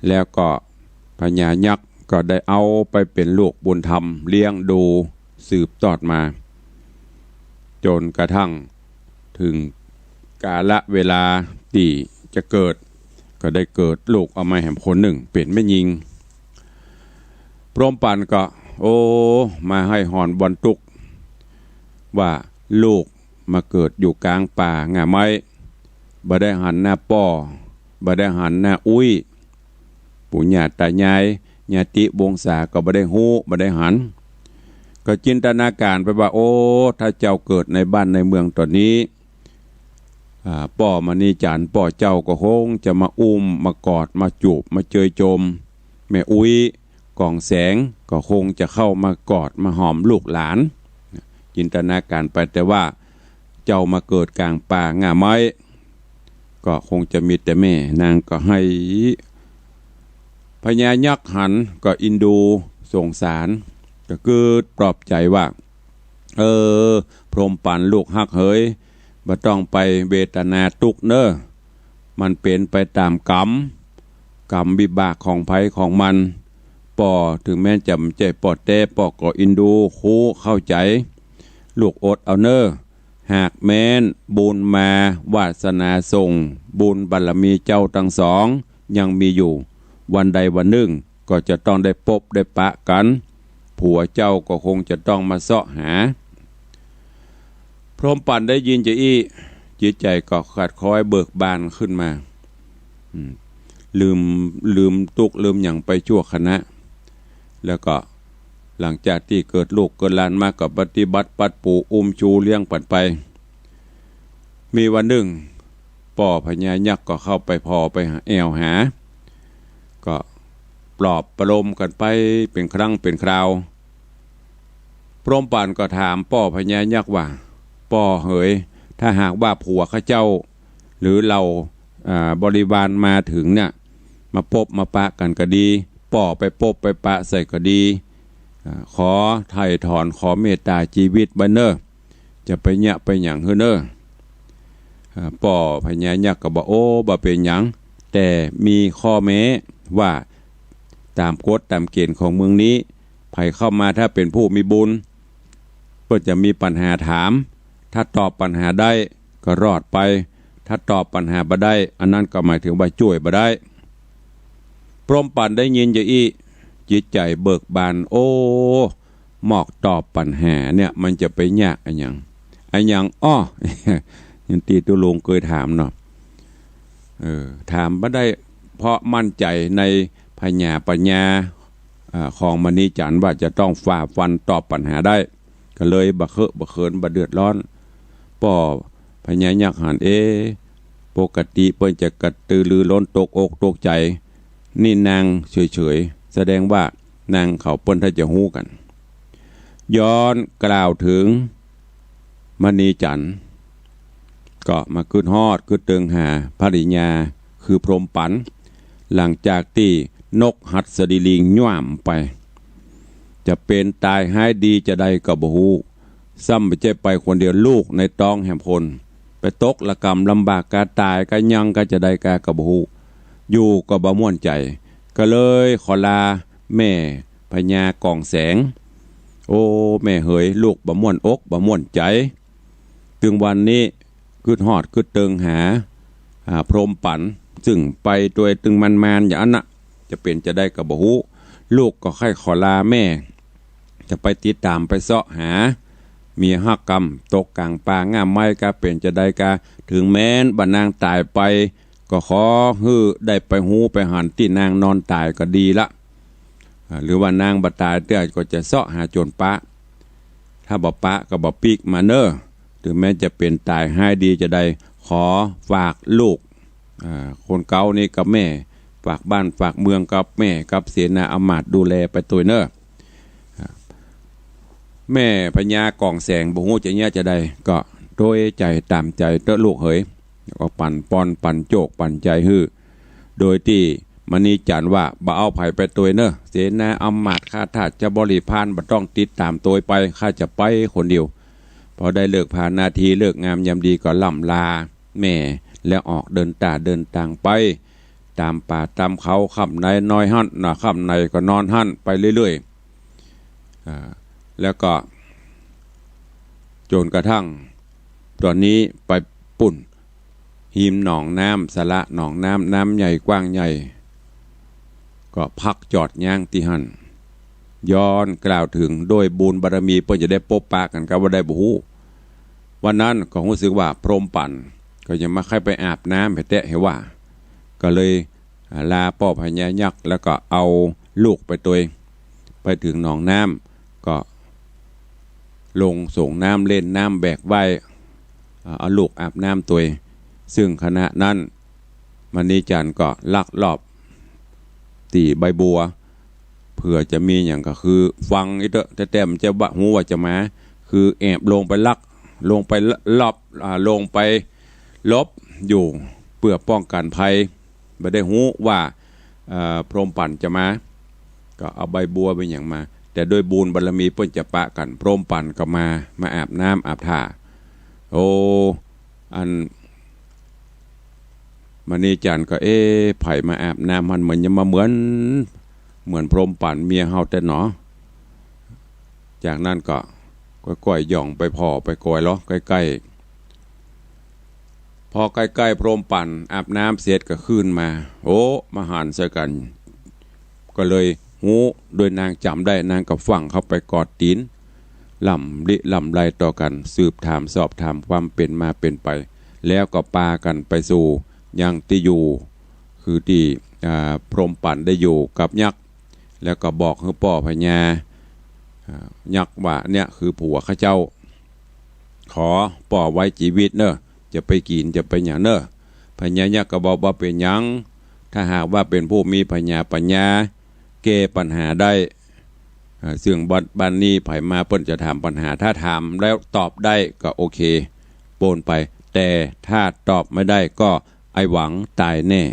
แล้วก็พญายักษ์ก็ได้เอาไปเป๋นลูกบุญธรรมเลี้ยงดูสืบตอดมา จ๋นกระทั่งเถิงกาละเวลาตี้จะเกิด ก็ได้เกิดลูกออกมาแหมคนนึ่งเป๋นแม่ญิง พรหมปัณฑ์ก็ โอ้ มาให้หอนบ่อนตุ๊ก ว่าลูกมาเกิดอยู่ก๋างป่าง่าไม้ บ่ได้หันหน้าป้อ บ่ได้หันหน้าอุ๊ย ปู่ย่าต๋ายาย ญาติวงศาก็บ่ได้ฮู้ บ่ได้หัน ก็จินตนาก๋านไปว่า โอ้ ถ้าเจ้าเกิดในบ้านในเมืองต๋อนนี้ อ่า ป้อมณีจันทร์ ป้อเจ้าก็คงจะมาอุ้ม มากอด มาจูบ มาเจยโจม แม่อุ๊ย กองแสง ก็คงจะเข้ามากอด มาหอมลูกหลาน จินตนาก๋านไป แต่ว่าเจ้ามาเกิดก๋างป่าง่าไม้ ก็คงจะมีแต่แม่ นางก็ไห้ พญายักษ์หันก็อินดูสงสาร ก็กึ๊ดปลอบใจ๋ว่า เออ พรหมปัณฑ์ลูกฮักเหย บ่ต้องไปเวทนาตุ๊กเน่อ มันเป๋นไปต๋ามก๋รรม ก๋รรมวิบากของใผของมัน ป้อเถิงแม้จะบ่ใจ้ป้อแต๊ ป้อก็อินดูฮู้เข้าใจ๋ ลูกอดเอาเน่อ หากแม้นบุญมา วาสนาส่ง บุญบารมีเจ้าตังสองยังมีอยู่ วันใดวันนึ่งก็จะต้องได้ปบได้ปะกั๋น ผัวเจ้าก็คงจะต้องมาเซาะหา พรหมปัณฑ์ได้ยินจาอี้ จิตใจ๋ก็ค่อยๆ เบิกบานขึ้นมา อืม ลืม ลืมตุ๊กข์ลืมหยังไปชั่วขณะ แล้วก็หลังจากตี้เกิดลูกเกิดหลานมาก็ปฏิบัติปั๊มปูอุ้มชูเลี้ยงปั๋นไป มีวันนึ่ง ป้อพญายักษ์ก็เข้าไปผ่อไปหา แอ่วหา ก็ปลอบประโลมกั๋นไปเป๋นครั้งเป๋นคราว พรหมปัณฑ์ก็ถามป้อพญายักษ์ว่า ป้อเหย ถ้าหากว่าผัวข้าเจ้า หรือเหล่า อ่า บริวารมาเถิงเนี่ย มาปบมาปะกั๋นก็ดี ป้อไปปบไปปะใส่ก็ดี อ่า ขอไถ่ถอน ขอเมตต๋าจีวิตไว้เน่อ จะไปเยียะไปหยังหื้อเน่อ อ่า ป้อพญายักษ์ก็บอก โอ้ บ่เป๋นหยัง แต่มีข้อแม้ว่า ต๋ามกฎต๋ามเก๋ณฑ์ของเมืองนี้ ใผเข้ามาถ้าเป๋นผู้มีบุญ เปิ้นจะมีปัญหาถาม ถ้าตอบปัญหาได้ก็รอดไป ถ้าตอบปัญหาบ่ได้ อันนั้นก็หมายเถิงว่าจ้วยบ่ได้ พรหมปัณฑ์ได้ยินจาอี้ จิตใจ๋เบิกบาน โอ้ หมอกตอบปัญหาเนี่ย มันจะไปยากอะหยัง อะหยัง อ้อ อย่างตี้ตุ๊ลุงเกยถามเนาะ เออ ถามบ่ได้ เพราะมั่นใจ๋ในผญาปัญญา อ่า ของมณีจันทร์ว่าจะต้องฝ่าฟันตอบปัญหาได้ ก็เลยบ่เคอะบ่เขินบ่เดือดร้อน ป้อพญายักษ์หัน เอ๊ะ ปกติเปิ้นจะกระตือรือร้นตกอกตกใจ๋ นี่นางเฉยๆ แสดงว่านางเขาเปิ้นถ้าจะฮู้กั๋น ย้อนกล่าวเถิงมณีจันทร์ ก็มาคึดฮอดคึดเติงหาภริยา คือพรหมปัณฑ์ หลังจากตี้นกหัสดีลิงย่ามไป จะเป๋นต๋ายฮ้ายดีจาใดก็บ่ฮู้ ซ้ำบ่ใจ้ไปคนเดียว ลูกในต๊องแหมคน ไปตกระก๋ำลำบากกา ต๋ายกายังกาจาใดกาก็บ่ฮู้ อยู่ก็บ่ม่วนใจ๋ ก็เลยขอลาแม่พญากองแสง โอ้ แม่เหย ลูกบ่ม่วนอกบ่ม่วนใจ๋ ตึงวันนี้ คึดฮอดคึดเติงหา อ่า พรหมปัณฑ์ ซึ่งไปตวยตึงมานๆ อย่างอั้นน่ะ จะเป๋นจาใดก็บ่ฮู้ ลูกก็ใค่ขอลาแม่ จะไปติดต๋ามไปเซาะหา เมียฮักกำ ตกก๋างป่าง่าไม้กา เป๋นจาใดกา เถิงแม้นบ่านางต๋ายไป ก็ขอหื้อได้ไปฮู้ไปหันตี้นางนอนต๋ายก็ดีละ อ่า หรือว่านางบ่ต๋ายเตื้อก็จะเซาะหาจ๋นปะ ถ้าบ่ปะก็บ่ปิ๊กมาเน่อ เถิงแม้จะเป๋นต๋ายฮ้ายดีจาใด ขอฝากลูก อ่า คนเก่านี้กับแม่ ฝากบ้านฝากเมืองกับแม่กับเสนาอำมาตย์ดูแลไปตวยเน่อ อ่า แม่พญากองแสงบ่ฮู้จะเยียะจาใด ก็ตวยใจ๋ต๋ามใจ๋เต๊อะลูกเหย ก็ปั๋นปอนปั๋นโจกปั๋นใจ๋หื้อ โดยตี้มณีจันทร์ว่า บ่เอาใผไปตวยเน่อ เสนาอำมาตย์ข้าทาสเจ้าบริพารบ่ต้องติดต๋ามตวยไป ข้าจะไปคนเดียว พอได้ฤกษ์ผานาทีฤกษ์งามยามดีก็ล่ำลาแม่ แล้วออกเดินต๋าเดินตางไป ต๋ามป่าต๋ามเขา ค่ำใดนอยหั้นนะ ค่ำใดก็นอนหั้นไปเรื่อยๆ อ่า แล้วก็ จ๋นกระทั่ง ต๋อนนี้ไปปุ้น ฮิมหนองน้ำ สระหนองน้ำ น้ำใหญ่กว้างใหญ่ ก็พักจอดยั้งตี้หั้น ย้อนกล่าวเถิงโดยบุญบารมีเปิ้นจะได้ปบปะกั๋นกาบ่าใดบ่ฮู้ วันนั้นก็ฮู้สึกว่าพรหมปั่นก็ยังบ่ใค่ไปอาบน้ำแต๊ๆ หื้อว่า ก็เลย อ่า ลาป้อพญายักษ์แล้วก็เอาลูกไปตวย ไปเถิงหนองน้ำก็ลงส่งน้ำเล่นน้ำแบกไหว้ อ่า เอาลูกอาบน้ำตวย ซึ่งขณะนั้นมณีจันทร์ก็ลักลอบ ตี้ใบบัว เผื่อจะมีหยังก็คือฟังอี้เต๊อะ แต๊ๆ บ่ฮู้ว่าจะมา คือแอบลงไปลัก ลงไปลอบ อ่า ลงไปหลบอยู่ เปื้อป้องกั๋นภัย บ่ได้ฮู้ว่า เอ่อ พรหมปั่นจะมา ก็เอาใบบัวใบหยังมา แต่ด้วยบุญบารมีเปิ้นจะปะกั๋น พรหมปั่นก็มา มาอาบน้ำอาบท่า โอ้ อัน มณีจันทร์ก็ เอ๊ะ ใผมาอาบน้ำหั้น เหมือนจะมาเหมือน เหมือนพรหมปั่นเมียเฮาแต๊หนอ จากนั้นก็ก้อยๆ ย่องไปผ่อไปกอยลอใก้ๆ พอใก้ๆ พรหมปั่นอาบน้ำเสร็จก็ขึ้นมา โอ้ มาหันใส่กั๋น ก็เลยฮู้ โดยนางจ๋ำได้ นางก็ฟั่งเข้าไปกอดตี๋น ล่ำลิล่ำไรต่อกั๋น สืบถามสอบถามความเป๋นมาเป๋นไป แล้วก็ปากั๋นไปสู่ยังตี้อยู่ คือตี้ อ่า พรหมปั่นได้อยู่กับยักษ์ แล้วก็บอกหื้อป้อพญา อ่า ยักษ์ว่า เนี่ยคือผัวข้าเจ้า ขอป้อไว้จีวิตเน่อ จะไปกิ๋นจะไปหยังเน่อ พญายักษ์ก็บอกว่า บ่เป๋นหยัง ถ้าหากว่าเป๋นผู้มีผญาปัญญา แก้ปัญหาได้ อ่า ซึ่งบัด บัดนี้ใผมาเปิ้นจะถามปัญหา ถ้าถามแล้วตอบได้ก็โอเค ป๊นไป แต่ถ้าตอบไม่ได้ก็ไอ้หวังต๋ายแน่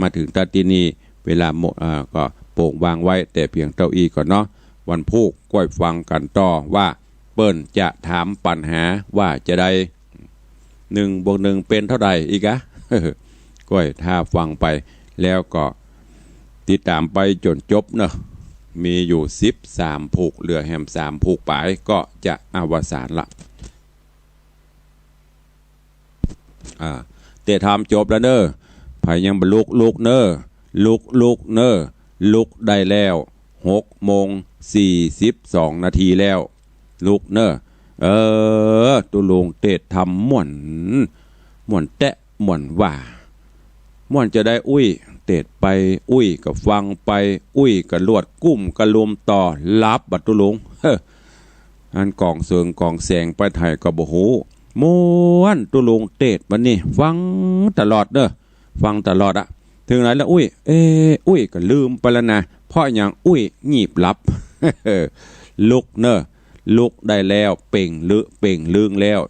มาเถิงตั๊ดตี้นี่ เวลาหมด อ่า ก็โป่งวางไว้แต่เพียงเต้าอี้ก่อนเนาะ วันพูกก้อยฟังกั๋นต่อว่าเปิ้นจะถามปัญหาว่าจาใด หนึ่งบวกหนึ่งเป๋นเต้าใดอีกอะ ก้อยถ้าฟังไป แล้วก็ติดต๋ามไปจ๋นจบเนาะ มีอยู่สิบสามผูก เหลือแหมสามผูกป๋ายก็จะอวสานละ อ่า เตะธรรมจบแล้วเน่อ ใผยังบ่ลุก ลุกเน่อ ลุก ลุกเน่อ ลุกได้แล้ว หกโมงสี่สิบสองนาทีแล้ว ลุกเน่อ เออ ตุ๊ลุงเตะธรรมม่วน ม่วนแต๊ ม่วนว่า ม่วนจาใดอุ้ย เตะไป อุ้ยก็ฟังไป อุ้ยก็ลวดกุ้มกะลุมต่อ หลับบ่ตุ๊ลุง เฮ้อ อันก๋องเสิงก๋องแสงไปไถก็บ่ฮู้ ม่วนตุ๊ลุงเตะบัดนี้ ฟังตลอดเน่อ ฟังตลอดอะ เถิงไหนละอุ้ย เอ๊ะ อุ้ยก็ลืมไปแล้วนะ เพราะหยัง อุ้ยงีบหลับ ลุกเน่อ ลุกได้แล้ว เป่งลึ เป่งลึงแล้ว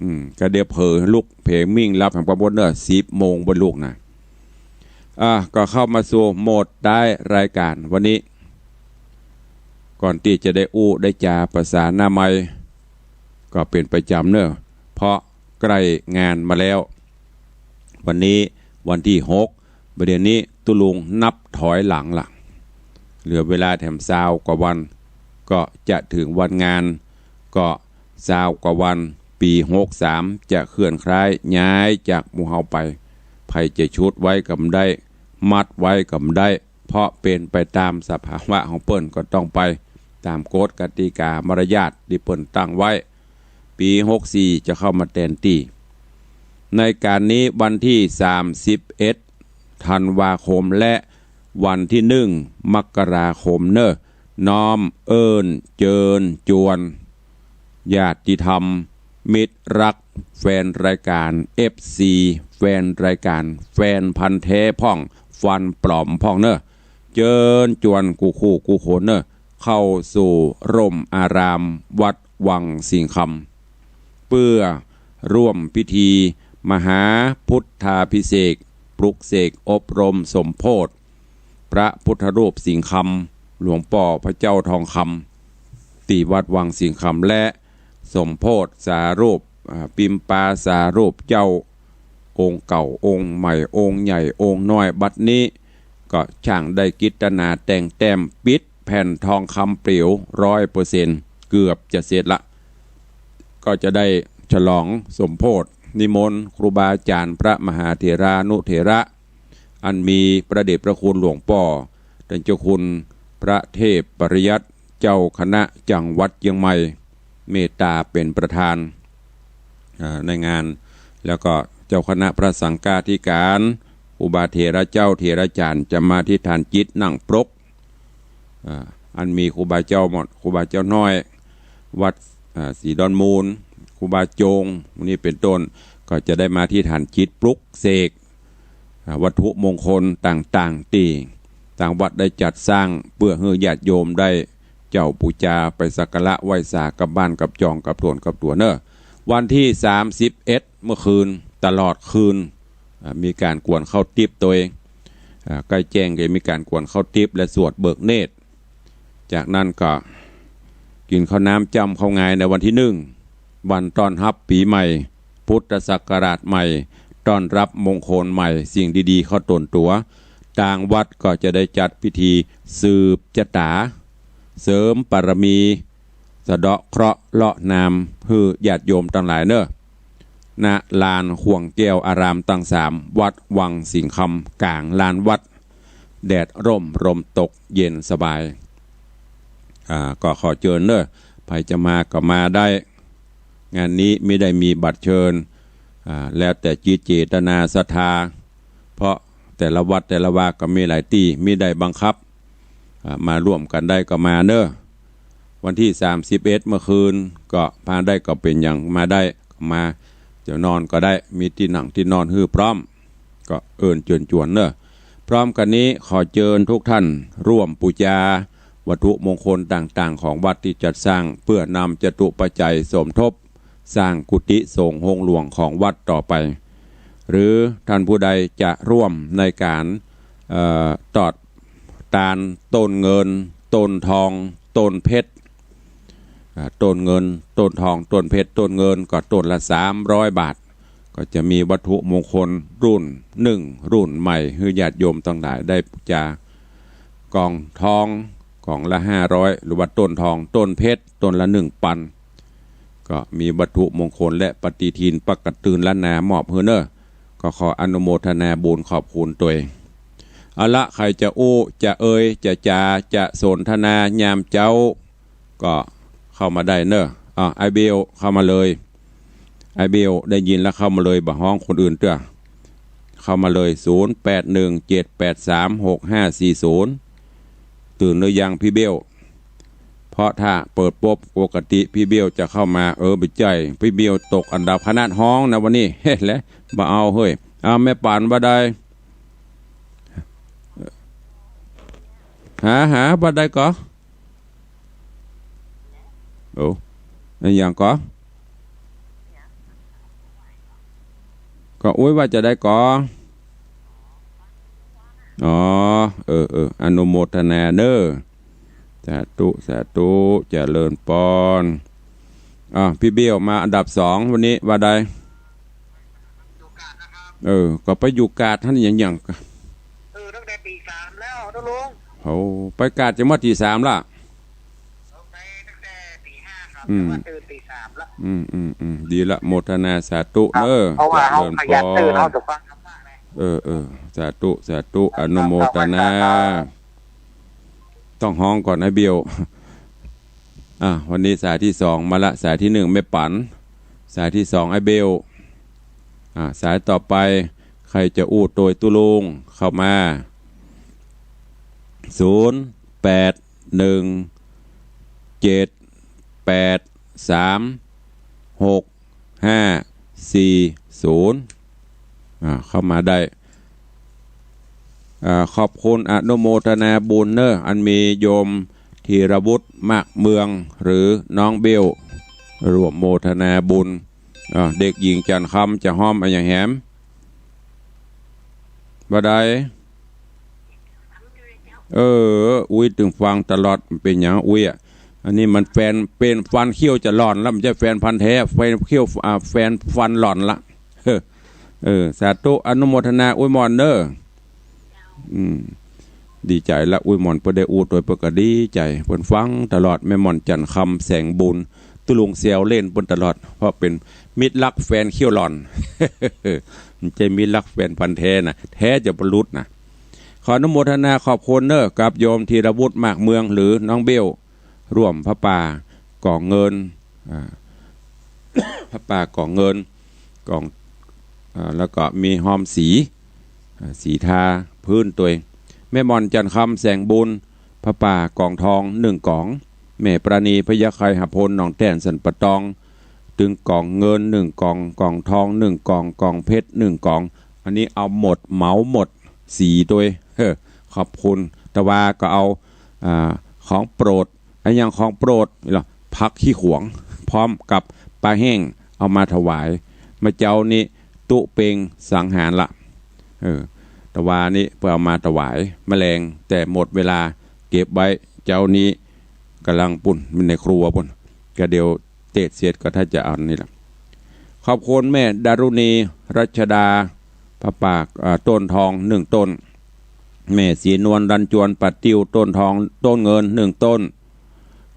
อืม ก็เดี๋ยวเผลอลุก เผลอมิ่งหลับแหมปะบนเน่อ สิบโมงบ่ลุกนะ อ่ะ ก็เข้ามาสู่โหมดต๊ายรายก๋านวันนี้ ก่อนตี้จะได้อู้ได้จ๋าภาษาหน้าใหม่ ก็เป๋นประจ๋ำเน่อ เพราะใก้งานมาแล้ว วันนี้วันตี้หก บ่าเดี่ยวนี้ตุ๊ลุงนับถอยหลังละ เหลือเวลาแหมซาวกว่าวัน ก็จะเถิงวันงาน ก็ซาวกว่าวัน ปี๋หกสามจะเคลื่อนคล้ายย้ายจากหมู่เฮาไป ใผจะชุดไว้ก็บ่ได้ มัดไว้ก็บ่ได้ เพราะเป๋นไปต๋ามสภาวะของเปิ้น ก็ต้องไปต๋ามกฎกติก๋ามารยาทตี้เปิ้นตั้งไว้ ปี๋หกสี่จะเข้ามาแตนตี้ ในก๋านนี้วันตี้สามสิบเอ็ดธันวาคมและวันตี้หนึ่งมกราคมเน่อ น้อมเอิ้นเจิญจวน ญาติธรรม มิตรรัก แฟนรายก๋าน เอฟซี แฟนรายก๋าน แฟนพันธุ์แท้พ่อง ฟันปลอมพ่องเน่อ เจิญจวนกู้คู่กู้คนเน่อ เข้าสู่ร่มอารามวัดวังสิงห์คำ เปื้อร่วมพิธี มหาพุทธาภิเษก ปลุกเสกอบรมสมโภช พระพุทธรูปสิงห์คำ หลวงป้อพระเจ้าทองคำ ตี้วัดวังสิงห์คำ และสมโภชสารูป อ่า ปิมปาสารูปเจ้า องค์เก่า องค์ใหม่ องค์ใหญ่ องค์น้อย บัดนี้ก็ช่างได้กิตนาแต่งแต้ม ปิดแผ่นทองคำเปลว ร้อยเปอร์เซ็นต์ เกือบจะเสร็จละ ก็จะได้ฉลองสมโภช นิมนต์ครูบาอาจารย์พระมหาเถรานุเถระ อันมีพระเดชพระคุณหลวงป้อ ท่านเจ้าคุณพระเทพปริยัติ เจ้าคณะจังหวัดเจียงใหม่ เมตตาเป็นประธาน อ่า ในงาน แล้วก็เจ้าคณะพระสังฆาธิการ ครูบาเถระเจ้าเถราจารย์จะมาอธิษฐานจิตนั่งปรก อ่า อันมีครูบาเจ้าหม่อน ครูบาเจ้าน้อย วัด อ่า ศรีดอนมูล ครูบาโจง นี่เป็นต้น ก็จะได้มาอธิษฐานจิตปลุกเสก อ่า วัตถุมงคลต่างๆ ตี้ตางวัดได้จัดสร้าง เปื้อหื้อญาติโยมได้เจ้าปู๋จาไปสักการะไหว้สากับบ้านกับจองกับตวนกับตั๋วเน่อ วันตี้สามสิบเอ็ดเมื่อคืนตลอดคืน อ่า มีก๋านกวนข้าวติ๊บตวย อ่า ใก้แจ้งก็มีก๋านกวนข้าวติ๊บและสวดเบิกเนตร จากนั้นก็กิ๋นข้าวน้ำจ้ำข้าวงายในวันตี้หนึ่ง วันต้อนฮับปี๋ใหม่ พุทธศักราชใหม่ ต้อนฮับมงคลใหม่ สิ่งดีๆ เข้าตนตั๋ว ตางวัดก็จะได้จัดพิธีสืบจะต๋า เสริมบารมี สะเดาะเคราะห์เลาะนาม หื้อญาติโยมตังหลายเน่อ ณ ลานข่วงแก้วอารามตังสาม วัดวังสิงห์คำ ก๋างลานวัด แดดร่มลมตกเย็นสบาย อ่า ก็ขอเจิญเน่อ ใผจะมาก็มาได้ งานนี้ไม่ได้มีบัตรเชิญ อ่า แล้วแต่จิตเจตนาศรัทธา เพราะแต่ละวัดแต่ละวาก็มีหลายตี้ ไม่ได้บังคับ อ่า มาร่วมกั๋นได้ก็มาเน่อ วันตี้สามสิบเอ็ดเมื่อคืน ก็มาได้ก็เป๋นหยัง มาได้ก็มา จะนอนก็ได้ มีตี้นั่งตี้นอนหื้อพร้อม ก็เอิญเจิญจวนเน่อ พร้อมกั๋นนี้ขอเจิญทุกท่านร่วมปู๋จาวัตถุมงคลต่างๆ ของวัดตี้จัดสร้าง เปื้อนำจตุปัจจัยสมทบสร้างกุฏิสงฆ์โฮงหลวงของวัดต่อไป หรือท่านผู้ใดจะร่วมในก๋าน เอ่อ ตอดตานต้นเงิน ต้นทอง ต้นเพชร อ่า ต้นเงิน ต้นทอง ต้นเพชร ต้นเงินก็ต้นละสามร้อยบาท ก็จะมีวัตถุมงคลรุ่นหนึ่ง รุ่นใหม่ หื้อญาติโยมตังหลายได้ปู๋จา กล่องทอง กล่องละห้าร้อย หรือว่าต้นทอง ต้นเพชร ต้นละหนึ่งปัน ก็มีวัตถุมงคลและปฏิทินปักกะตื่นล้านนามอบหื้อเน่อ ก็ขออนุโมทนาบุญขอบคุณตวย เอาละ ใผจะอู้ จะเอ่ย จะจ๋า จะสนทนายามเจ๊า ก็เข้ามาได้เน่อ อ่ะ ไอ้เบลเข้ามาเลย ไอ้เบลได้ยินแล้วเข้ามาเลย บ่ฮ้องคนอื่นเตื้อ เข้ามาเลย ศูนย์แปดหนึ่งเจ็ดแปดสามหกห้าสี่ศูนย์ ตื่นหรือยังพี่เบล เพราะถ้าเปิดปุ๊บ ปกติพี่เบลจะเข้ามา เออ บ่ใจ้ พี่เบลตกอันดับขนาดฮ้องนะวันนี้ เฮ้ย แล้ว บ่เอาเฮ้ย เอาแม่ปั๋นว่าใด หา หา ว่าใดก่อ โอ้ อะหยังก่อ ก็อุ๊ยว่าจะใดก่อ อ๋อ เออ เออ อนุโมทนาเน่อ สาธุ สาธุ เจริญปอน อ่ะ พี่เบลมาอันดับสองวันนี้ ว่าใด เออ ก็ไปอยู่กาดหั้นหยังหยัง เออ ตั้งแต่ตีสามแล้วนะลุง โอ้ ไปกาดจะมาตีสามละ ไปตั้งแต่ตีห้าครับ อืม แต่ว่าตื่นตีสามละ อืม อืม อืม ดีละ โมทนาสาธุ ครับ เน่อ เพราะว่าเฮา เจริญปอน ขยันตื่น เฮาจะฟังธรรมะไง เออ เออ สาธุ สาธุ อนุโมทนา ต้องฮ้องก่อนไอ้เบล อ่ะ วันนี้สายตี้สองมาละ สายตี้หนึ่งแม่ปั๋น สายตี้สองไอ้เบล อ่ะ สายต่อไป ใผจะอู้ตวยตุ๊ลุง เข้ามา ศูนย์แปดหนึ่งเจ็ดแปดสามหกห้าสี่ศูนย์ อ่า เข้ามาได้ อ่า ขอบคุณอนุโมทนาบุญเน่อ อันมีโยมธีรวุฒิ มากเมือง หรือน้องเบล ร่วมโมทนาบุญ อ่า เด็กหญิงจันทร์คำจะฮ้อมอะหยังแหม บ่ได้ เออ อุ๊ยตึงฟังตลอด มันเป๋นหยังอุ๊ยอะ อันนี้มันแฟน เป๋นฟันเขี้ยวจะหล่อนแล้ว บ่ใจ้แฟนพันธุ์แท้ แฟนเขี้ยว อ่า แฟนฟันหล่อนละ เออ เออ สาธุ อนุโมทนา อุ๊ยหม่อนเน่อ อืม ดีใจ๋ละ อุ๊ยหม่อนเปิ้นได้อู้ตวยเปิ้นก็ดีใจ๋ เปิ้นฟังตลอด แม่หม่อนจันทร์คำ แสงบุญ ตุ๊ลุงแซวเล่นเปิ้นตลอด เพราะเป๋นมิตรรักแฟนเขี้ยวหล่อน บ่ใจ้มิตรรักแฟนพันธุ์แท้นะ แท้จะบ่หลุดนะ ขออนุโมทนาขอบคุณเน่อ กับโยมธีรวุฒิ มากเมือง หรือน้องเบ้ว ร่วมผ้าป่าก๋องเงิน อ่า ผ้าป่าก๋องเงิน ก๋อง อ่า แล้วก็มีฮ้อมสี อ่า สีทาพื้นตวย แม่หม่อนจันทร์คำ แสงบุญ ผ้าป่าก๋องทองนึ่งก๋อง แม่ปราณี พญาไคหพล หนองแต้น สันป่าตอง ตึงก๋องเงินนึ่งก๋อง ก๋องทองนึ่งก๋อง ก๋องเพชรนึ่งก๋อง อันนี้เอาหมด เหมาหมดสีตวย เฮ้อ ขอบคุณ ตะวาก็เอา อ่า ของโปรด อะหยังของโปรด นี่เหรอ ผักขี้ขวาง พร้อมกับปลาแห้ง เอามาถวาย เมื่อเจ๊านี้ตุ๊เปงสังหารละ เออ ตะวานี้เปิ้นเอามาถวาย แมลง แต่หมดเวลา เก็บไว้ เจ๊านี้ก่ำลังปุ้น ในครัวปุ้น ก็เดี๋ยวเตศเสร็จก็ถ้าจะเอานี่ละ ขอบคุณแม่ดารุณี รัชดา ผ้าป่า อ่า ต้นทองนึ่งต้น แม่ศรีนวล รัญจวน ป่าติ้ว ต้นทอง ต้นเงินนึ่งต้น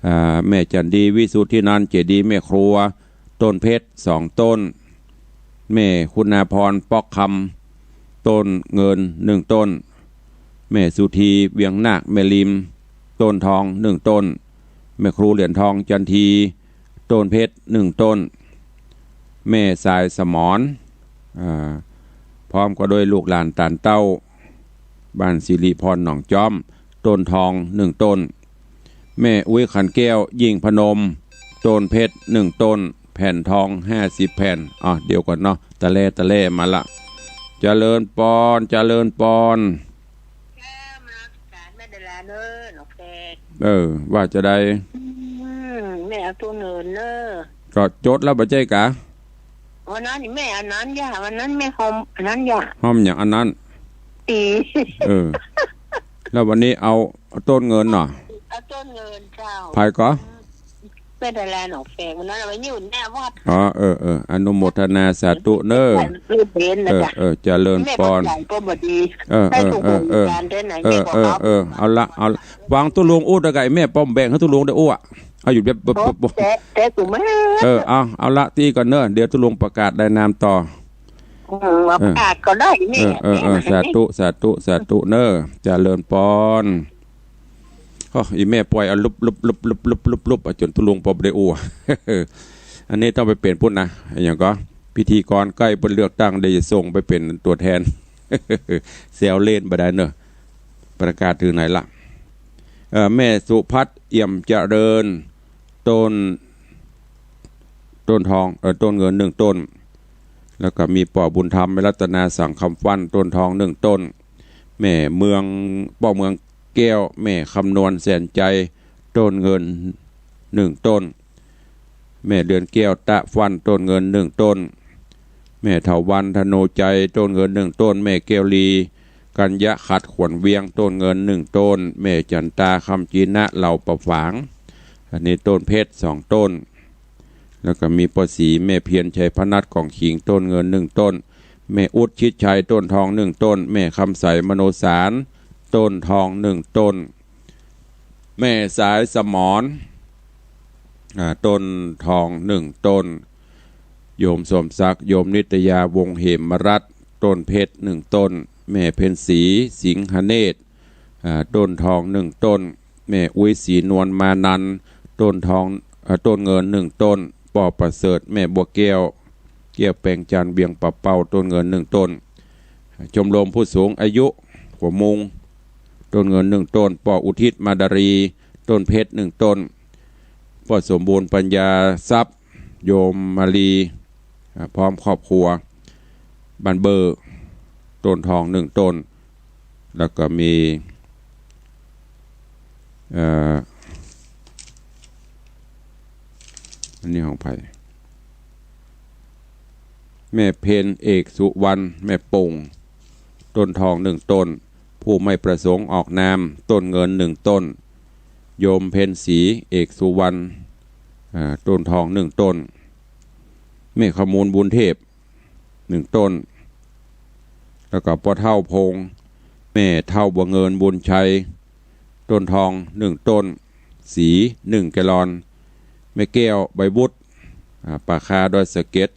อ่า แม่จันดี วิสุทธินันท์ เจดีย์แม่ครัว ต้นเพชรสองต้น แม่คุณาพร ป๊อกคำ ต้นเงินนึ่งต้น แม่สุธี เวียงนาค แม่ริม ต้นทองนึ่งต้น แม่ครูเหรียญทอง จันที ต้นเพชรนึ่งต้น แม่สายสมร อ่า พร้อมก็ด้วยลูกหลานตานเต้า บ้านสิริพร หนองจ้อม ต้นทองนึ่งต้น แม่อุ๊ย ขันแก้ว ยิ่งพนม ต้นเพชรนึ่งต้น แผ่นทองห้าสิบแผ่น อ่ะ เดี๋ยวก่อนเนาะ ตะแล่ ตะแล่มาละ เจริญปอน เจริญปอน เจ้า มานมัสการแม่ดาราเน่อ หนองแขก เออ ว่าจะได้ อืม แม่เอาโต้นเงินเน่อ ก็จดแล้วบ่ใจ้กา วันนั้นแม่อันนั้นอย่า วันนั้นแม่ฮ้อมอันนั้นอย่า ฮ้อมหยังอันนั้น ตี เออ แล้ววันนี้เอา เอาโต้นเงินเนาะ เอาโต้นเงินเจ้า ใผก่อ แม่ดาราหนองแขก วันนั้นเอาไว้อยู่หน้าวัด อ๋อ เออ เออ อนุโมทนาสาธุเน่อ เออ เออ เจริญปอน แม่ก็ใจก็บ่ดี เออ เออ เออ เออ การเดินไหน เออ แม่ก็ เออ เอา เออ เอาละ เอาละ ฟังตุ๊ลุงอู้ตะไก่ แม่ป้อมแบ่งหื้อตุ๊ลุงได้อู้อะ เอาอยู่แบบ แบบ แบบ แต่ แต่กูไม่ เออ เอา เอาละ ตี้ก่อนเน่อ เดี๋ยวตุ๊ลุงประกาศรายนามต่อ อืม ประกาศก็ได้นี่ เออ เออ เออ สาธุ สาธุ สาธุเน่อ เจริญปอน โอ้ อีแม่ป่อยเอาลุบ ลุบ ลุบ ลุบ ลุบ ลุบ ลุบ อ่ะ จ๋นตุ๊ลุงปอบ่ได้อู้ อันนี้ต้องไปเป๋นปุ้นนะ อะหยังก่อ พิธีกรใก้เปิ้นเลือกตั้ง เดี๋ยวจะส่งไปเป๋นตั๋วแทน แซวเล่นบ่ได้เน่อ ประกาศเถิงไหนละ เอ่อ แม่สุพัฒน์ เอี่ยมเจริญ ต้น ต้นทอง เอ่อ ต้นเงินนึ่งต้น แล้วก็มีป้อบุญธรรม แม่รัตนา สังคำฟั่น ต้นทองนึ่งต้น แม่เมือง ป้อเมืองแก้ว แม่คำนวณ แสนใจ ต้นเงินนึ่งต้น แม่เดือนแก้ว ตะฟั่น ต้นเงินนึ่งต้น แม่เถาวัลย์ ธโนใจ ต้นเงินนึ่งต้น แม่แก้วลี กัญญะขัด ขวัญเวียง ต้นเงินนึ่งต้น แม่จันตา คำจีนะ เหล่าป่าฝาง อันนี้ต้นเพชรสองต้น แล้วก็มีป้อศรี แม่เพียร ชัยพนัส ก๋องขิง ต้นเงินนึ่งต้น แม่อุ๊ด ชิดชัย ต้นทองนึ่งต้น แม่คำใส มโนสาร ต้นทองนึ่งต้น แม่สายสมร อ่า ต้นทองนึ่งต้น โยมสมศักดิ์ โยมนิตยา วงศ์เหมรัตน์ ต้นเพชรนึ่งต้น แม่เพ็ญศรี สิงหเนตร อ่า ต้นทองนึ่งต้น แม่อุ๊ย ศรีนวล มานันท์ ต้นทอง อ่า ต้นเงินนึ่งต้น ป้อประเสริฐ แม่บัวแก้ว แก้วแปงจันทร์ เวียงป่าเป้า ต้นเงินนึ่งต้น ชมรมผู้สูงอายุ หัวมุง ต้นเงินนึ่งต้น ป้ออุทิศ มาดารี ต้นเพชรนึ่งต้น ป้อสมบูรณ์ ปัญญาทรัพย์ โยมมาลี อ่า พร้อมครอบครัว บ้านเบอร์ ต้นทองนึ่งต้น แล้วก็มี เอ่อ อันนี้ของใผ เ แม่เพ็ญ เอกสุวรรณ แม่โป่ง ต้นทองหนึ่งต้น ผู้ไม่ประสงค์ออกนาม ต้นเงินหนึ่งต้น โยมเพ็ญศรี เอกสุวรรณ อ่า ต้นทองหนึ่งต้น แม่ขมูล บุญเทพ หนึ่งต้น แล้วก็ป้อเฒ่าพงษ์ แม่เฒ่าบัวเงิน บุญชัย ต้นทองหนึ่งต้น สีหนึ่งแกลลอน แม่แก้ว ใบบุตร อ่า ป่าคาดอยสะเก็ด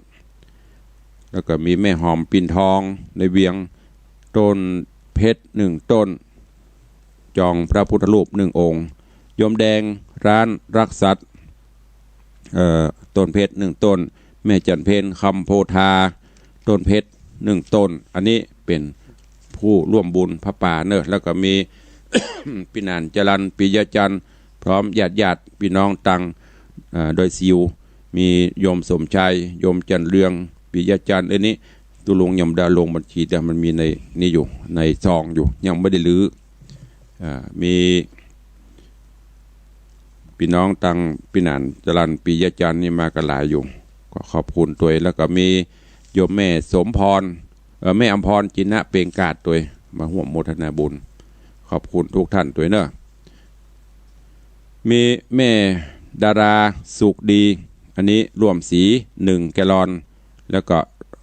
แล้วก็มีแม่หอม ปิ่นทอง ในเวียง ต้นเพชรหนึ่งต้น จองพระพุทธรูปหนึ่งองค์ โยมแดง ร้านรักสัตว์ เอ่อ ต้นเพชรหนึ่งต้น แม่จันเพ็ญ คำโพธา ต้นเพชรหนึ่งต้น อันนี้เป๋นผู้ร่วมบุญผ้าป่าเนอะ แล้วก็มี ปี้หนาน จรัญ ปิยะจันทร์ พร้อมญาติๆ ปี้น้องตัง เอ่อ ดอยสิว มีโยมสมชาย โยมจันเรือง ปิยะจันทร์ เอ้ย นี่ตุ๊ลุงยังบ่ได้ลงบัญชี แต่มันมีในนี่อยู่ ในซองอยู่ ยังไม่ได้รื้อ อ่า มีปี้น้องตังปี้หนาน จรัญ ปิยะจันทร์ นี่มากั๋นหลายอยู่ ก็ขอบคุณตวย แล้วก็มีโยมแม่สมพร เอ่อ แม่อำพร จินะเปล่งกาดตวย มาฮ่วมโมทนาบุญ ขอบคุณทุกท่านตวยเนอะ มีแม่ดารา สุขดี อันนี้ร่วมสีหนึ่งแกลลอน แล้วก็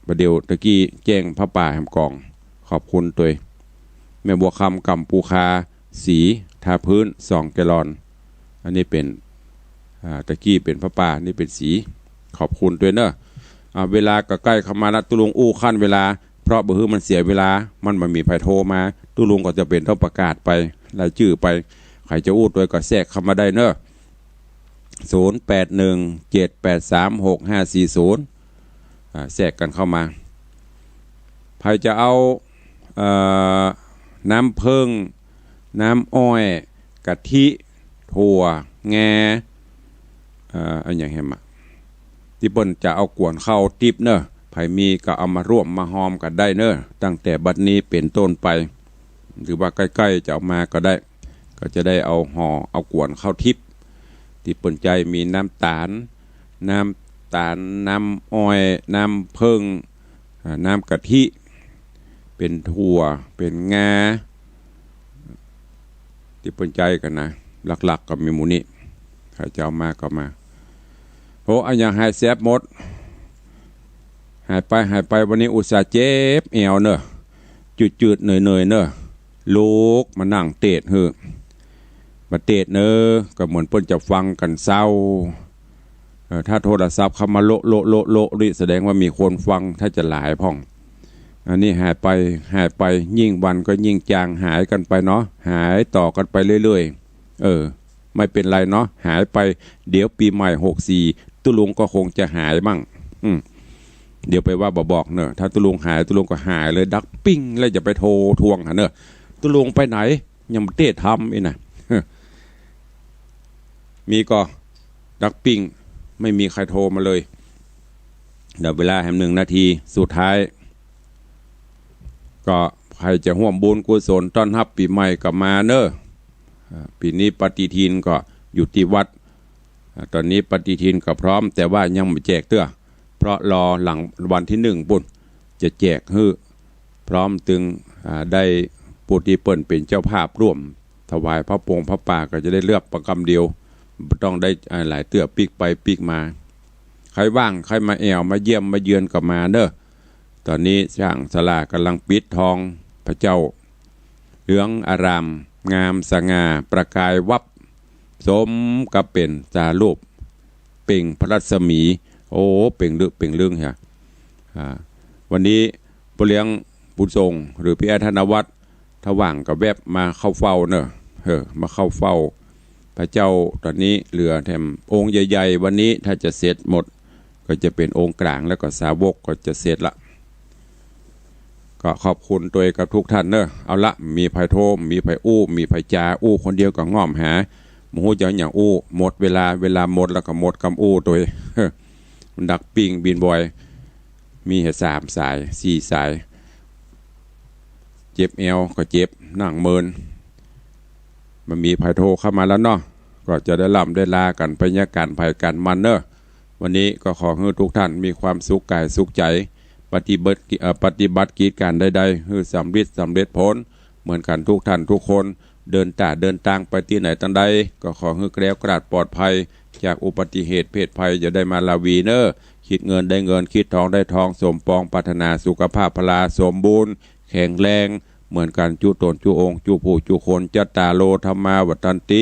บ่าเดี่ยวตะกี้แจ้งผ้าป่าแหมก๋อง ขอบคุณตวย แม่บัวคำ กัมปูคา สีทาพื้นสองแกลลอน อันนี้เป๋น อ่า ตะกี้เป๋นผ้าป่า นี่เป๋นสี ขอบคุณตวยเนอะ อ่า เวลาก็ใก้เข้ามาละ ตุ๊ลุงอู้คั่นเวลา เพราะบ่หื้อมันเสียเวลา มันบ่มีใผโทรมา ตุ๊ลุงก็จะเป๋นต้องประกาศไป รายจื้อไป ใผจะอู้ตวยก็แทรกเข้ามาได้เนอะ ศูนย์แปดหนึ่ง เจ็ดแปดสาม หกห้าสี่ศูนย์ อ่า แทรกกั๋นเข้ามา ใผจะเอา เอ่อ น้ำเผิ้ง น้ำอ้อย กะทิ ถั่ว งา เอ่อ อะหยังแหมอะ ตี้เปิ้นจะเอากวนข้าวติ๊บเนอะ ใผมีก็เอามาร่วมมาฮอมกั๋นได้เนอะ ตั้งแต่บัดนี้เป๋นต้นไป หรือว่าใก้ๆ จะเอามาก็ได้ ก็จะได้เอาห่อ เอากวนข้าวติ๊บ ตี้เปิ้นใจ๊มีน้ำต๋าล น้ำต๋าล น้ำอ้อย น้ำเผิ้ง อ่า น้ำกะทิ เป๋นถั่ว เป๋นงา ตี้เปิ้นใจ๊กั๋นนะ หลักๆ ก็มีหมู่นี้ ใผจะเอามาก็มา โอ้ อะหยังหายแสบหมด หายไป หายไป วันนี้อุตส่าห์เจ็บแอวเนอะ จืดๆ เหนื่อยๆ เนอะ ลุกมานั่งเตดหื้อ บ่าเตดเนอะ ก็เหมือนเปิ้นจะฟังกั๋นเศร้า เอ่อ ถ้าโทรศัพท์เข้ามาโละโละโละโละนี่แสดงว่ามีคนฟัง ถ้าจะหลายพ่อง อันนี้หายไป หายไป ยิ่งวันก็ยิ่งจางหายกั๋นไปเนาะ หายต่อกั๋นไปเรื่อยๆ เออ ไม่เป๋นไรเนาะ หายไป เดี๋ยวปี๋ใหม่หกสี่ ตุ๊ลุงก็คงจะหายมั่ง อืม เดี๋ยวไปว่าบ่บอกเนอะ ถ้าตุ๊ลุงหาย ตุ๊ลุงก็หายเลย ดักปิ้ง แล้วจะไปโทรทวงหั้นเนอะ ตุ๊ลุงไปไหน ยังบ่เตดทำอี้นะ มีก็ดักปิ้ง ไม่มีใผโทรมาเลย เหลือเวลาแหมหนึ่งนาทีสุดท้าย ก็ใผจะฮ่วมบุญกุศลต้อนฮับปี๋ใหม่ก็มาเนอะ อ่า ปี๋นี้ปฏิทินก็อยู่ตี้วัด อ่า ต๋อนนี้ปฏิทินก็พร้อม แต่ว่ายังบ่แจกเตื้อ เพราะรอหลังวันตี้หนึ่งปู๊น จะแจกหื้อ พร้อมตึง อ่า ได้ผู้ตี้เปิ้นเป๋นเจ้าภาพร่วม ถวายผ้าปงผ้าป่า ก็จะได้เลือกประกำเดียว บ่ต้องได้ อ่า หลายเตื้อปิ๊กไปปิ๊กมา ใผว่าง ใผมาแอ่ว มาเยี่ยม มาเยือนก็มาเนอะ ต๋อนนี้สร้างศาลาก๋ำลังปิดทอง พระเจ้า เหลืองอาราม งามสง่า ประกายวับ สมกับเป๋นสารูป เปล่งพระรัศมี โอ้ เปล่งลึกเปล่งลึงเหีย อ่า วันนี้ป้อเลี้ยงบุญส่ง หรือปี้แอด ธนวัฒน์ ถ้าว่างก็แวบมาเข้าเฝ้าเนอะ เออ มาเข้าเฝ้า พระเจ้าต๋อนนี้เหลือแถมองค์ใหญ่ๆ วันนี้ถ้าจะเสร็จหมด ก็จะเป๋นองค์ก๋าง แล้วก็สาวกก็จะเสร็จละ ก็ขอบคุณตวยกับทุกท่านเนอะ เอาละ มีใผโทร มีใผอู้ มีใผจ๋า อู้คนเดียวก็ง่อมหา บ่ฮู้จะเอาหยังอู้ หมดเวลา เวลาหมดแล้วก็หมดกำอู้ตวย มันดักปิ้งบินบอย มีแหมสามสาย สี่สาย เจ็บแอวก็เจ็บ นั่งเมิน บ่มีใผโทรเข้ามาแล้วเนาะ ก็จะได้ล่ำได้ลากั๋นไปอย่างกั๋น ใผกั๋นมันเนอะ วันนี้ก็ขอหื้อทุกท่านมีความสุขก๋ายสุขใจ๋ ป ฏิบัติ เอ่อ ปฏิบัติกิจก๋านใดๆ หื้อสำริดสำเร็จผล เหมือนกั๋นกู้ต้านกู้คน เดินต๋าเดินตางไปตี้ไหนตางใด ก็ขอหื้อแคล้วคลาดปลอดภัย จากอุบัติเหตุเพศภัย อย่าได้มาลาวีเน่อ คิดเงินได้เงิน คิดทองได้ทอง สมปองปรารถนา สุขภาพพลาสมบูรณ์ แข็งแรง เหมือนกั๋นกู้ต๋นกู้องค์ กู้ผู้กู้คน จัตตาโร ธัมมา วัฑฒันติ